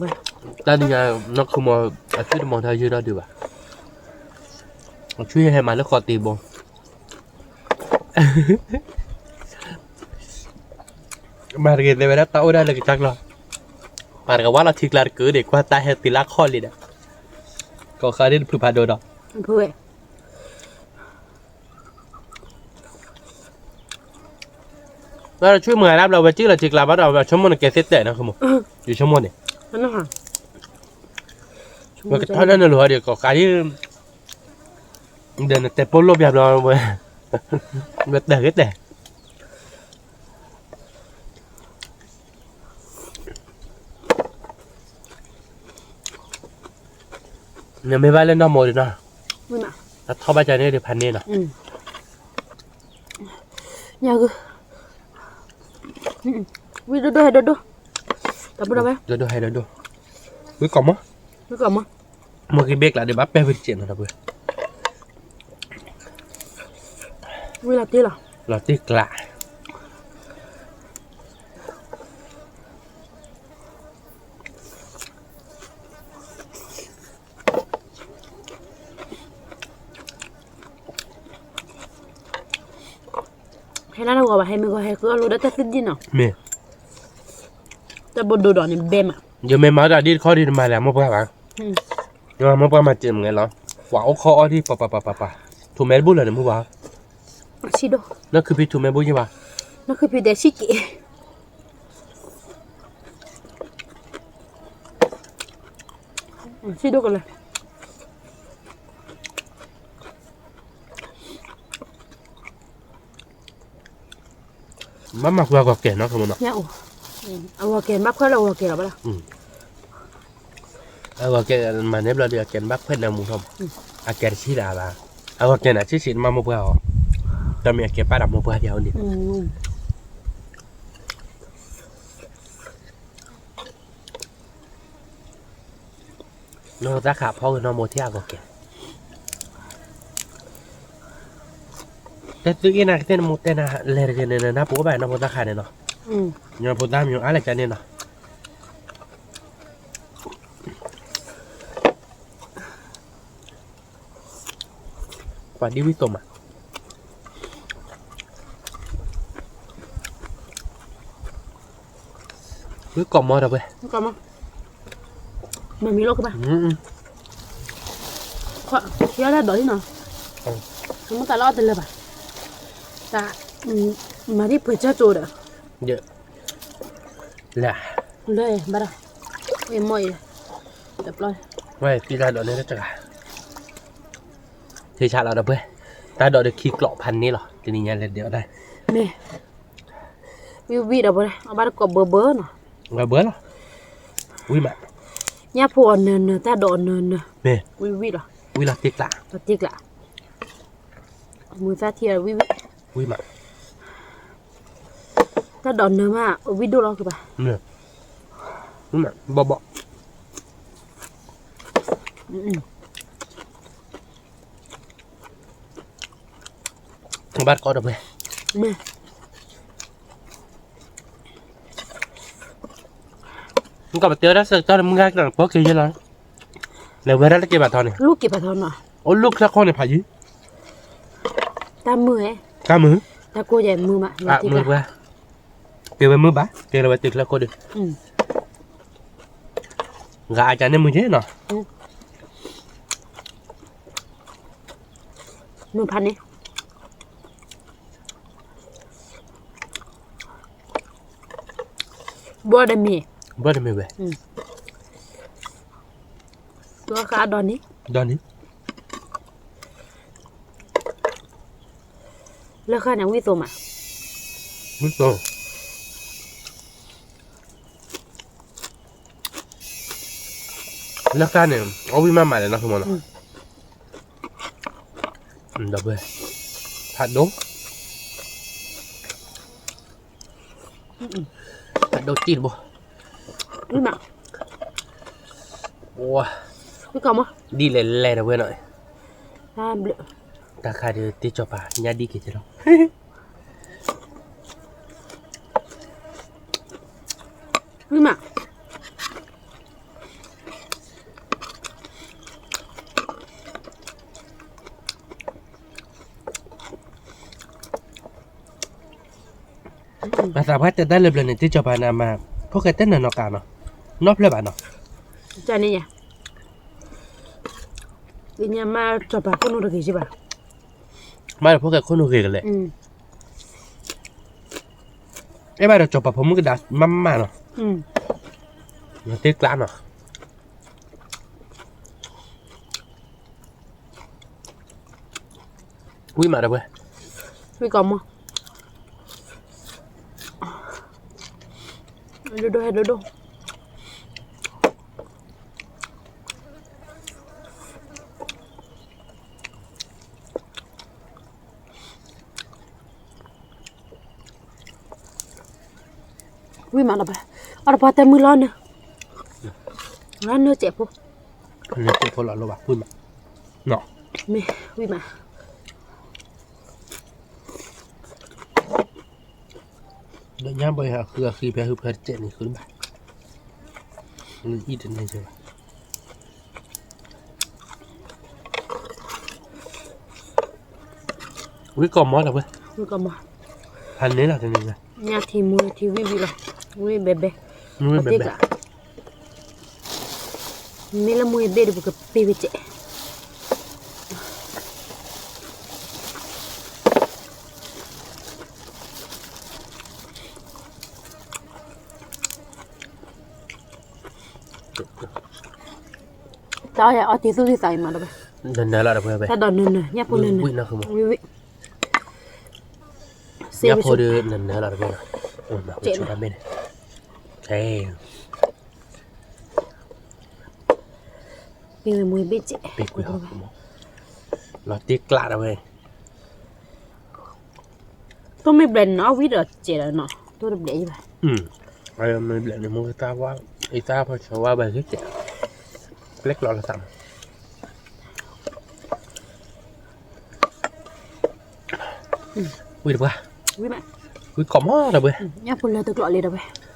ညါ နီၢ်ခူမီၤ အဆွံတမီၤထီၣ်ယုၢ်ထီၣ်ဒုးဘၣ်, အဆွံဟဲမၤလၢဃီးတ့ဘိ, မၤတဂ့ၤတဲဝဲဒၣ်တၢ်အိၣ်ဒၣ်လၢကစၢ်ကျီၢ်, ပှၤတကဝၢ်လီၤထံကျါတကုာ်န့ၣ် ကွၢ်တၢ်ဟဲတုၤလၢခီၣ်လံဒီး, ကိးဃာ်ဒ်တဖုဖးဒိၣ်ဒီး ဆွံမုၢ်ဂၤဒၣ်ဘျီဝဲက့ၣ်လီၤထံကျါဘၣ်ဒီး ဆိကမိၣ်န့ၣ်ကဲသ့ၣ်တဲာ်နီၢ်ခူမီၤ, ယဆိကမိၣ်န့ၣ်, ဝဲကထီၣ်လၢနလိၤဟီဒီး ကိးဃာ်ဒ် ဒီးနတဲပိာ်လိၣ်ပျၢ်ဘျီဝဲ, ဝဲတဲာ်ဂ့ၤတဲာ်, နမ့ၢ်ဘၣ်လၢနီၢ်မိၤဒီးနီၤ, တၢ်ထီၣ်ဘၣ်ကန့ၣ်ဒီးဖးန့ၢ်နီၤ, ညါဂုာ်, ဝံၣ်ဒိၣ်ဒိၣ်ဟဲဒိၣ်ဒိၣ်, တၢ်ဘိၣ်ဒီးဝဲ, ဒိၣ်ဒိၣ်ဟဲဒိၣ်ဒိၣ်, ဝံၣ်ကီးမး, ဝံၣ်ကီးမး, မ့ၢ်က့ၤဘ့ၣ်ကျးဒီးဘၣ်ပဲာ်ဝံၣ်တစဲးနီၤတပှဲၤ, ဝံၣ်လီၤတ့ၢ်လီၤ, လီၤတ့ၢ်ကျး ဟဲလၢတဂီၤဘၣ် ဟဲမ့ၢ်ဂီၤဟဲဃုအီၣ်လိာ်ဒီးတၢ်သ့ၣ်ဒံၣ်နီၤ, မ့ၢ်, တၢ်ဘိဒိၣ်ဒီးန့ၣ်ဘဲမး, ယမ့ၢ်မၤတၢ်ဒ်တခီဒ်တမၤလၢအမိၢ်ပှၢ်ဘၣ်, ယမ့ၢ်မိၢ်ပှၢ်မၤစၢၤမ့ၢ်လီၤ, ပှၤအိၣ်ခီအီၣ်ဒ်ပှၤပှၤပှၤပှၤပှၤ, ထူးမဲတဘူၣ်လၢာ်န့ၣ်မုၢ်ဘၣ်, နီၢ်ခုဖံထူးမဲဘူၣ်ယ့ၢ်ဘၣ်, နီၢ်ခုဖံတဲဆံးက့ၤ ဆံးဒိၣ်ကလဲၣ်, ဘၣ်မၤဃုာ်အဂီၤကဲၤနီၤ, အဂီၤကဲၤ ဘၣ်ခွဲးလၢအဂီၤကဲၤလီၤဘၣ်လီၤ, အဂီၤကဲၤမၤန့ၢ်ဘျီဒီး အကဲၤနဘၣ်ခွဲးနၢမူထီၣ်, အကဲၤတဆံးလၢၤဘၣ်, အဂီၤကဲၤန့ၣ် ဆံးဆံးနမၤမိၢ်ပှၢ်အီၤ, တမ့ၢ်အကဲၤပၢ်ဒီးမိၢ်ပှၢ်ဒ်အီၤန့ၣ် နီၢ်သးခးဖီကနီၢ်မိၢ်ထံအဂီၤကဲၤ, တဲသုအ့ၣ်နၤကတဲနမိၢ်တဲနၤလဲၤတဂ့ၤန့ၣ် နနၢ်ပူၤအိၣ်ဘၣ်နီၢ်ဖိသၣ်ခါန့ၣ်နီၤ, ညီဖိသၣ်မံၤအါလဲၣ်ကန့ၣ်နီၤ, ပှၤဒ်ဝံၣ်သိမး, ဝံၣ်ကီးမီၤဒီးဝဲ, မ့ၢ်မံၤလိာ်ကဘၣ်, ယတၢ်ဒိးလံနီၤ, မ့ၢ်တၢ်လၢအီၣ်တလၢဘၣ်, တၢ်, မၤဒ်ပှ့ၤကၢကၠိဒီး, လၢ, လၢဘၣ်ဒီး, အ့ၣ်မီၢ်အံၤ, တပျီ, ဝဲသံတၢ်ဒိးန့ၣ်တဂၤ ထံဆးလီၤဒီးပှဲၤ, တၢ်ဒိးဒီးခံကျိးဖးန့ၢ်လီၤ တနံၤညါလဲၤဒဲးအီၣ်တၢ်, မ့ၢ်, ဝံၣ်ဝံၣ်ဒီးပှဲၤ အဘၣ်တကိးဘၢဘၢနီၤ, ဘၢဘၢလီၤ, ဝံၣ်မး, ညၣ်ဖိအီၤနၢၤနၢၤ တၢ်ဒိးအီၤနၢၤနၢၤ, မ့ၢ်, ဝံၣ်ဝံၣ်လီၤ, ဝံၣ်လီၤတ့ကျး, တ့ကျး, မုၢ်သၣ်ထံအီၤဝံၣ်ဝံၣ်, ဝံၣ်မး, တၢ်ဒိးနၢၤမး အဝံၣ်ဒိၣ်လီၤကဘၣ်, ဘီဘီ ဘၣ်တကိးဒီးပှဲၤ, မ့ၢ်ကပတဲဝဲဒၣ်စၢကတီၢ်လၢမုၢ်ဂၤကနၣ်ပိာ်က့ၤယဲလီၤ, လဲၤဝဲဒၣ်လၢက့ၤဘၣ်ထီန့ၣ်, အိၣ်လူၢ်ချၢခိၣ်န့ၣ်ဖးယံၤ, တၢ်မုၢ်, တၢ်မုၢ်, တၢ်ကိၢ်ယဲမုၢ်မး, မုၢ်ပှၢ်, က့ၤဝဲမုၢ်ဘၣ် က့ၤလီၤဝဲတုၤချၢခိၣ်ဒီး ဂၤအကန့ၣ်မုၢ်က့နီၤ, မုၢ်ဖးန့ၣ်, ဘီတမ့ၢ်, ဘီတမ့ၢ်ဝဲ, ဒီးခါဒီးန့ၣ်, ဒီးန့ၣ်, လၢဃာ်န့ၣ် ဝံၣ်သိမး, ဝံၣ်သိ, လၢဃာ်န့ၣ် အီၣ်ဝံၣ်မးမးလဲၣ်နီၤ မနီၤ, ဒီပုၢ်ဝဲၢ်, ဖးဒိၣ်, ဖးဒိၣ်တံၢ်တဘိ, ဝံၣ်မး, ဒ်လဲၣ်လဲၣ်ဒီပုၢ်ဝဲၢ်နီၤ, တၢ်ခါဒုးတ့စီၤပၤညါဒ်က့ၤက့ၤလီၤ, ဝံၣ်မး ဘၣ်သးပှၢ်တဲတၢ်လၢပျၢၤန့ၣ် တ့စီၤပၤန့ၣ်မး, ဖိၣ်ဃဲတနီၤနီၤကးနီၤ, နီတဖျၢၣ်ဘၣ်နီၤ, တၢ်န့ၣ်ယါ, ညါမးစီၤပၤခိၣ်နူာ်တဂ့ၤကဘၣ်, မးဒီးဖိၣ်ဃဲခိၣ်နူာ်ဂ့ၤကလဲၣ်, အဲၣ်ဘၣ်ဒီးစီၤပၤဖိမုၣ်ကဒါမးမးနီၤ, တ့ကျါနီၤ ဝံၣ်မးဒီပုၢ်ဝဲၢ်, ဝံၣ်ကီးမး, ဒိၣ်ဒိၣ်ဟဲဒိၣ်ဒိၣ် ဝံၣ်မးဒီပုၢ်ဝဲၢ်, အီၣ်တပှၢ်တဲမုၢ်လီၤနၢ, လီၤနၢစဲးဖိ, နၢစဲးဖိလီၤလီၤဘၣ် ဝံၣ်မး, မ့ၢ်ဝံၣ်မး ဒီးညါဘၣ်ဟးဃုအဃံဖဲဟုဖဲတစဲး န့ၣ်ဃုဘၣ်, အံၤတန့ၢ်ဘၣ်, ဝံၣ်ကီးမးဒီပုၢ်ဝဲၢ်, ဖးန့ၢ်လီၤတန့ၢ်ဘၣ်, ညါထံမူထံဝံၣ်ဝံၣ်လီၤ, ဝံၣ်ဘဲဘဲ, ဝံၣ်ဘဲဘဲ, မ့ၢ်လၢမူတ့ၢ်ဒီးပကပ့ၢ်ဝဲစဲး တၢ်အီၣ်ယၤအီၣ်တ့ၢ်သူၣ်တ့ၢ်သးအံၤမးဒီပုၢ်ဝဲၢ်, နၢၤလီၤဒီပုၢ်ဝဲၢ်, တၢ်ဒိးနၢၤနၢၤ ညၣ်ဖိနၢၤနၢၤ, ဝံၣ်, ညၣ်ဖိဒီးနၢၤနၢၤလီၤဒီပုၢ်ဝဲၢ်, ဆူတၢ်မ့ၢ်န့ၣ်, ပ့ၢ်ဝဲမူဘ့ၣ်စဲး, ပ့ၢ်ကွံာ်အီၤ, လီၤတ့ၢ်ကျးဒီပုၢ်ဝဲၢ် တိၢ်မ့ၢ်ဘျဲးန့ၣ် အီၣ်ဝံၣ်ဒီးစဲးဒီးနီၤ, တိၢ်တဘျဲးယဘၣ်, မ့ၢ်ဘျဲးန့ၣ် မိၢ်ကသၣ်ဝါ, အံသၣ်ဖီဆီဝါဘၣ်ဂ့ၤစဲး, ကျဲကျီလီၤသးမး, ဝံၣ်တပှၢ်, ဝံၣ်ကီးမးဒီပုၢ်ဝဲၢ်, ညၣ်ဖိလၢတကျိးလံဒီပုၢ်ဝဲၢ်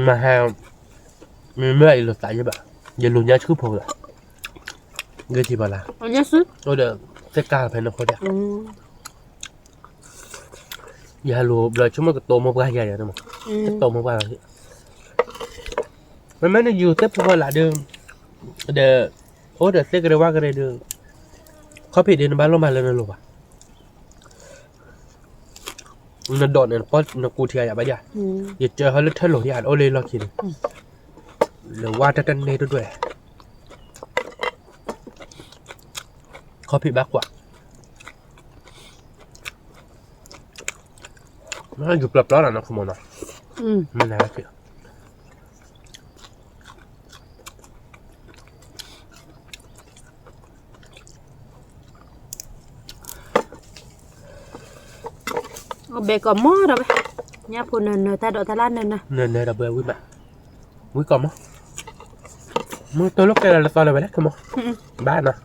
မဟါ, မ့မ့ၢ်အံၤလိာ်သးယဘၣ်, ယလိာ်ညါဆူဖိလီၤ, ဂ့ၤထံၣ်ဘၣ်လၢ, အိၣ်ဒီး, သ့ၣ်ကါဖဲန့ၣ်ဃိဒီး, ယဟဲလိာ်ဘျီဆိကမိၣ်ကတိၤမိၢ်ပှၢ်ယၤယၤန့ၣ်မး, ကတိၤမိၢ်ပှၢ်လီၤ, မ့မ့ၢ်နယူၤသ့ၣ်ဖိဖီလာ်ဒီး, ဒီး, အိၣ်ဒီးသ့ၣ်ကရၢဝါကရၢဒီး, ခီၣ်ဖံးဒ်နဘၣ်လိၣ်မးလၢနလိၤဘၣ် နဒိးန့ၣ် နကူထံအယၤဘၣ်ယၤ, ယစၢၤဟီလၢထၢၣ်လိၤယၤ အိၣ်လၢလီၢ်ခံန့ၣ်, လၢဝါတၢ်တန့ၢ်တဒွဲၣ်, ခီၣ်ဖံးဘၣ်ကွၢ်, ယူၤပျီပျီလီၤနီၤ ခမနီၤ, မ့ၢ်နၤလီၤခံ အဘဲကီးမးဒီးဝဲ, ညၣ်ဖိနၢၤနၢၤ တၢ်ဒိးတၢ်လၢ်နၢၤနၢၤ, နၢၤနၢၤဒီးဝဲဝံၣ်မး, ဝံၣ်ကီးမး, မ့ၢ်တိၢ်လိာ်ကဲလီၤလၢသီလၢၤဝဲလဲၣ် ခမ, ဘၣ်နီၤ,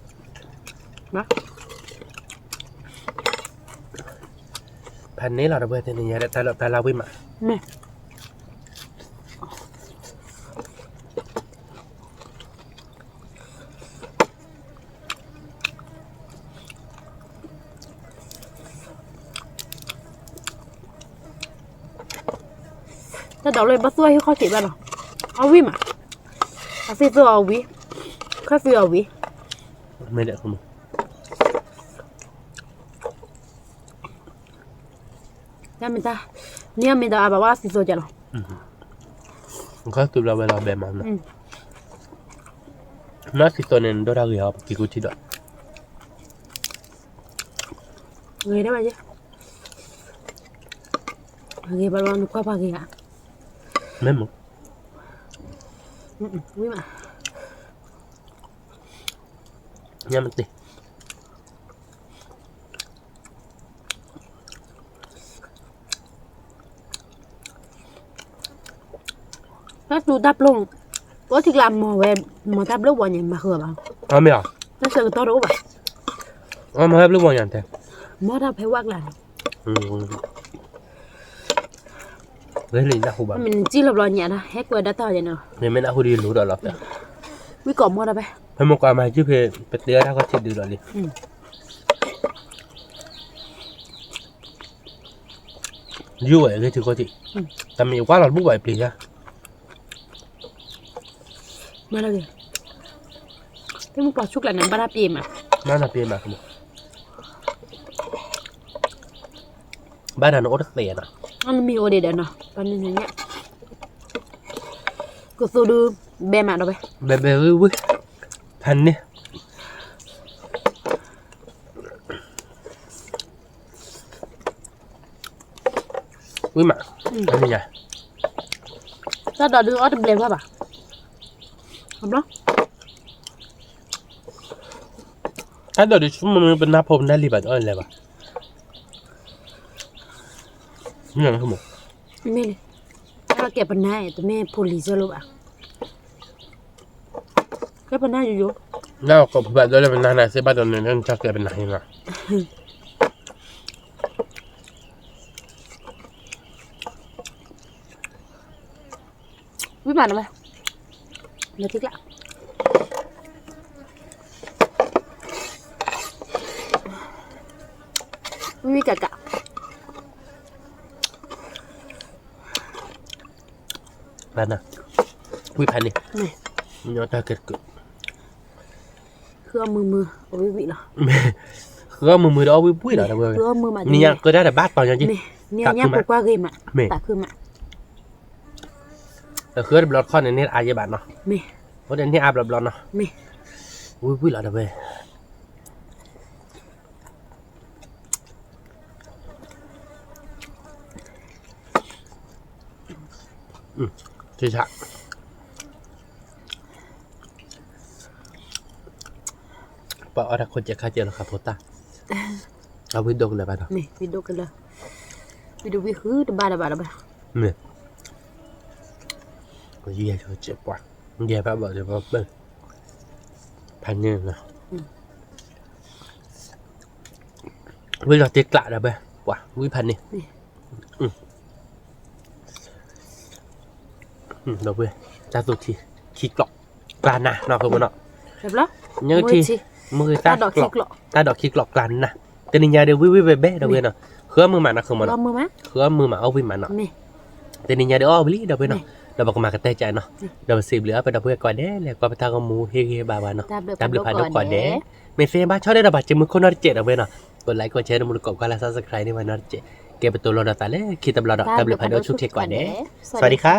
ဖးန့ၢ်လီၤဒီးဝဲတနံၤညါဒီး တၢ်ဒိးတၢ်လၢ်ဝံၣ်မး, မ့ၢ် တၢ်ဒိးလၢဘၣ်သူၣ်အဟံၣ်ခီၣ်ထံးဘၣ်နီၤ, အီၣ်ဝံၣ်မး, အသ့ၣ်သူၣ်အီၣ်ဝံၣ်, ခီၣ်သံအီၣ်ဝံၣ်, မ့ၢ်ဒ် တၢ်မ့ၢ်တၢ်, န့ၣ်မ့ၢ်ဒီးအဘၣ်ဝဲစံၣ်စိကဲလီၤ. ခီသူဘျီဝဲလီၤဘဲမးနီၤ. မ့ၢ်စံၣ်စိန့ၣ် နဒိၣ်တၢ်ဂ့ၤဟီ ပက့ၤကူထံဒီး ဂ့ၤဒၣ်ဘၣ်ယဲ, ဂ့ၤဘၣ်လီၤ နကွၢ်ပှၤဂ့ၤဧါ. မ့ၢ်မး, ဝံၤမး, ညါမ့ၢ်တ့ၢ် တၢ်သူတၢ်ပျိၢ်, ပအိၣ်ထံကျါမၤဝဲ, မၤတၢ်ဘျုးဝဲညါ မၤဃုာ်ဘၣ်. အမ့ၢ်ဧါ, တၢ်ဆၢကတီၢ်တအိၣ်ဘၣ်. အမၤတၢ်ဘျုးဝဲညါတဲ, မၤတၢ်ဖဲဝဲကျါန့ၣ်, ဝဲလံနၢ်ဟူဘၣ်, မ့ၢ်နစံၣ်လီၤဘျီညါဒီး ဟဲကွဲးဒၣ်တၢ်ယဲနီၤ, မ့ၢ်နၢ်ဟူဒီးလိၤဒီးလီၤ, ဝံၤကိးမီၢ်ဒီးဖဲ, ဖဲမ့ၢ်ကွၢ်မၤစုဖဲ ပတဲဝဲဒၣ်ခီၣ်ထံးဒုးဒီးလံ. ယိဝဲဂ့ၤထံခီၣ်ထံး, တမ့ၢ်ကွၢ်လီၤတဘူၣ်ဘၣ်အပျ့ၤယါ, မၤလၢဂ့ၤ, တမ့ၢ်ပှၤဆူကျါန့ၣ် ဘၣ်တၢ်ပျ့ၤမး, ဘၣ်တၢ်ပျ့ၤမး, ဘၣ်ဒီးနအိၣ်တသ့နီၤ, နမ့ၢ်အိၣ်ဒံးဒီးနီၤ ပှၤန့ၣ်ညါ, ကသူဒုး ဘဲမးဒီးဝဲ, ဘဲဘဲဝံၤဝံၤ, ဖးန့ၢ် ဝံၤမး, တၢ်ဒိးဒုးအီၣ်တဘျဲးဘၣ်ဘၣ်, တၢ်ဒိးဒုး ဆိကမိၣ်မ့ၢ်ပနၢ်ဖိပနၢ်လံၤဘၣ် တအီၣ်လဲၤဘၣ်, မ့ၢ်လံ, တၢ်ဒိးကဲပနၢ် တမ့ၢ်ဖိလံၤစၢလိာ်ဘၣ်, ကဲပနၢ်ယိယိ, လၢကိးဖုဘၣ်ဒိလၢပနၢ်န့ၣ် စ့ဘၣ်ဒိးန့ၣ် နတၢ်ကဲပနၢ်ဟံၣ်နီၤ ဝံၤမးနီၤ, လၢထံကျါ, ဝံၤဝံၤကးကး, ဝံၤဖးန့ၣ်, ညီတၢ်ကဲတကုာ် ဃုအီၣ်မုာ်မုာ် အီၣ်ဝံၣ်ဝံၣ်လီၤ, ဃုအီၣ်မုာ်မုာ်ဒီးအီၣ်ဝံၣ်ဝံၣ်လီၤ, မ့ၢ်ဃုအီၣ်မုာ်မး, နံၤညါကတၢၢ်တဘၣ်တီၤညီက့, နံၤညါပူၤကွၢ်ဂ့ၤမး, မ့ၢ်တၢ်ခုမး, ဃုအီၣ်တဘျီတခီၣ်န့ၣ် န့ၢ်အါယဲဘၣ်နီၤ, မ့ၢ်, အိၣ်ဒီးန့ၢ်အါဘျီဘျီနီၤ, မ့ၢ်, ဝံၣ်ဝံၣ်လီၤဒီးဝဲ ဆံဆး, ပှၤအီၣ်တၢ်ခိၣ်စဲးခါစဲးလီၤဃးဖိတၢ်, အဝံၣ်ဒိၣ်ကလၢာ်ဘၣ်ဒီး, မ့ၢ်ဝံၣ်ဒိၣ်ကလၢာ်, ဝံၣ်ဒိၣ်ဝံၣ်ဃုတဘၣ်တဘၣ်တဘၣ်, မ့ၢ်, ယဲၢ်ဆိစဲးပှၤ, ယဲၢ်ဖးဘၣ်ဒီးပှၤပၢၢ်, ဖးန့ၣ်လီၤ, ဝံၣ်လီၤတ့ကျးဒီးဝဲ, ပှၤဝံၣ်ဖးန့ၣ်, ဒီးဝဲ, တၢ်သူထံ, ခံကျိး, ကျါနၤနီၤ ဃုမနီၤ, မုၢ်ဂ့ၤ, တၢ်ဒိးခံကျိးကျါနၤ, တနံၤညါဒီးဝံၣ်ဝံၣ်ဘဲဘဲဒီးဝဲနီၤ, ဃုအီၣ်မုာ်မးနီၤ ဃုမနီၤ, ဃုအီၣ်မုာ်မး အီၣ်ဝံၣ်မးနီၤ, တနံၤညါဒီးအီၣ်ဝံၣ်လံဒီးဝဲနီၤ, ဒီးပကမၤကတၢၢ်ကၠဲးနီၤ, ဒီးပစံးဘျုးအါဖဲဒီပုၢ်ဝဲၢ်ကိးဂၤဒဲးလၢကွၢ်ပတၢ်ဂီၤမူဟ့ၣ်ဂံၢ်ဟ့ၣ်ဘါပှၤနီၤ, တၢ်ဘျုးဖးဒိၣ်ကိးဂၤဒဲး, မ့ၢ်သ့ဘၣ်ဆီၣ်ဒဲးဒီးပှၤစံးမုၢ်ခိၣ်နီတစဲးဒီးဝဲနီၤ, ကိးlikeကိးshare တမူတကိးကွၢ်လၢ subscribe န့ၢ်ဝဲနီတစဲး, ကဲပတိၤလီၤဒီးသးလၢခံတဘျီဒီး တၢ်ဘျုးဖးဒိၣ်ဆူၣ်ချ့ကိးဂၤဒဲး, စဝၤဒံခါ.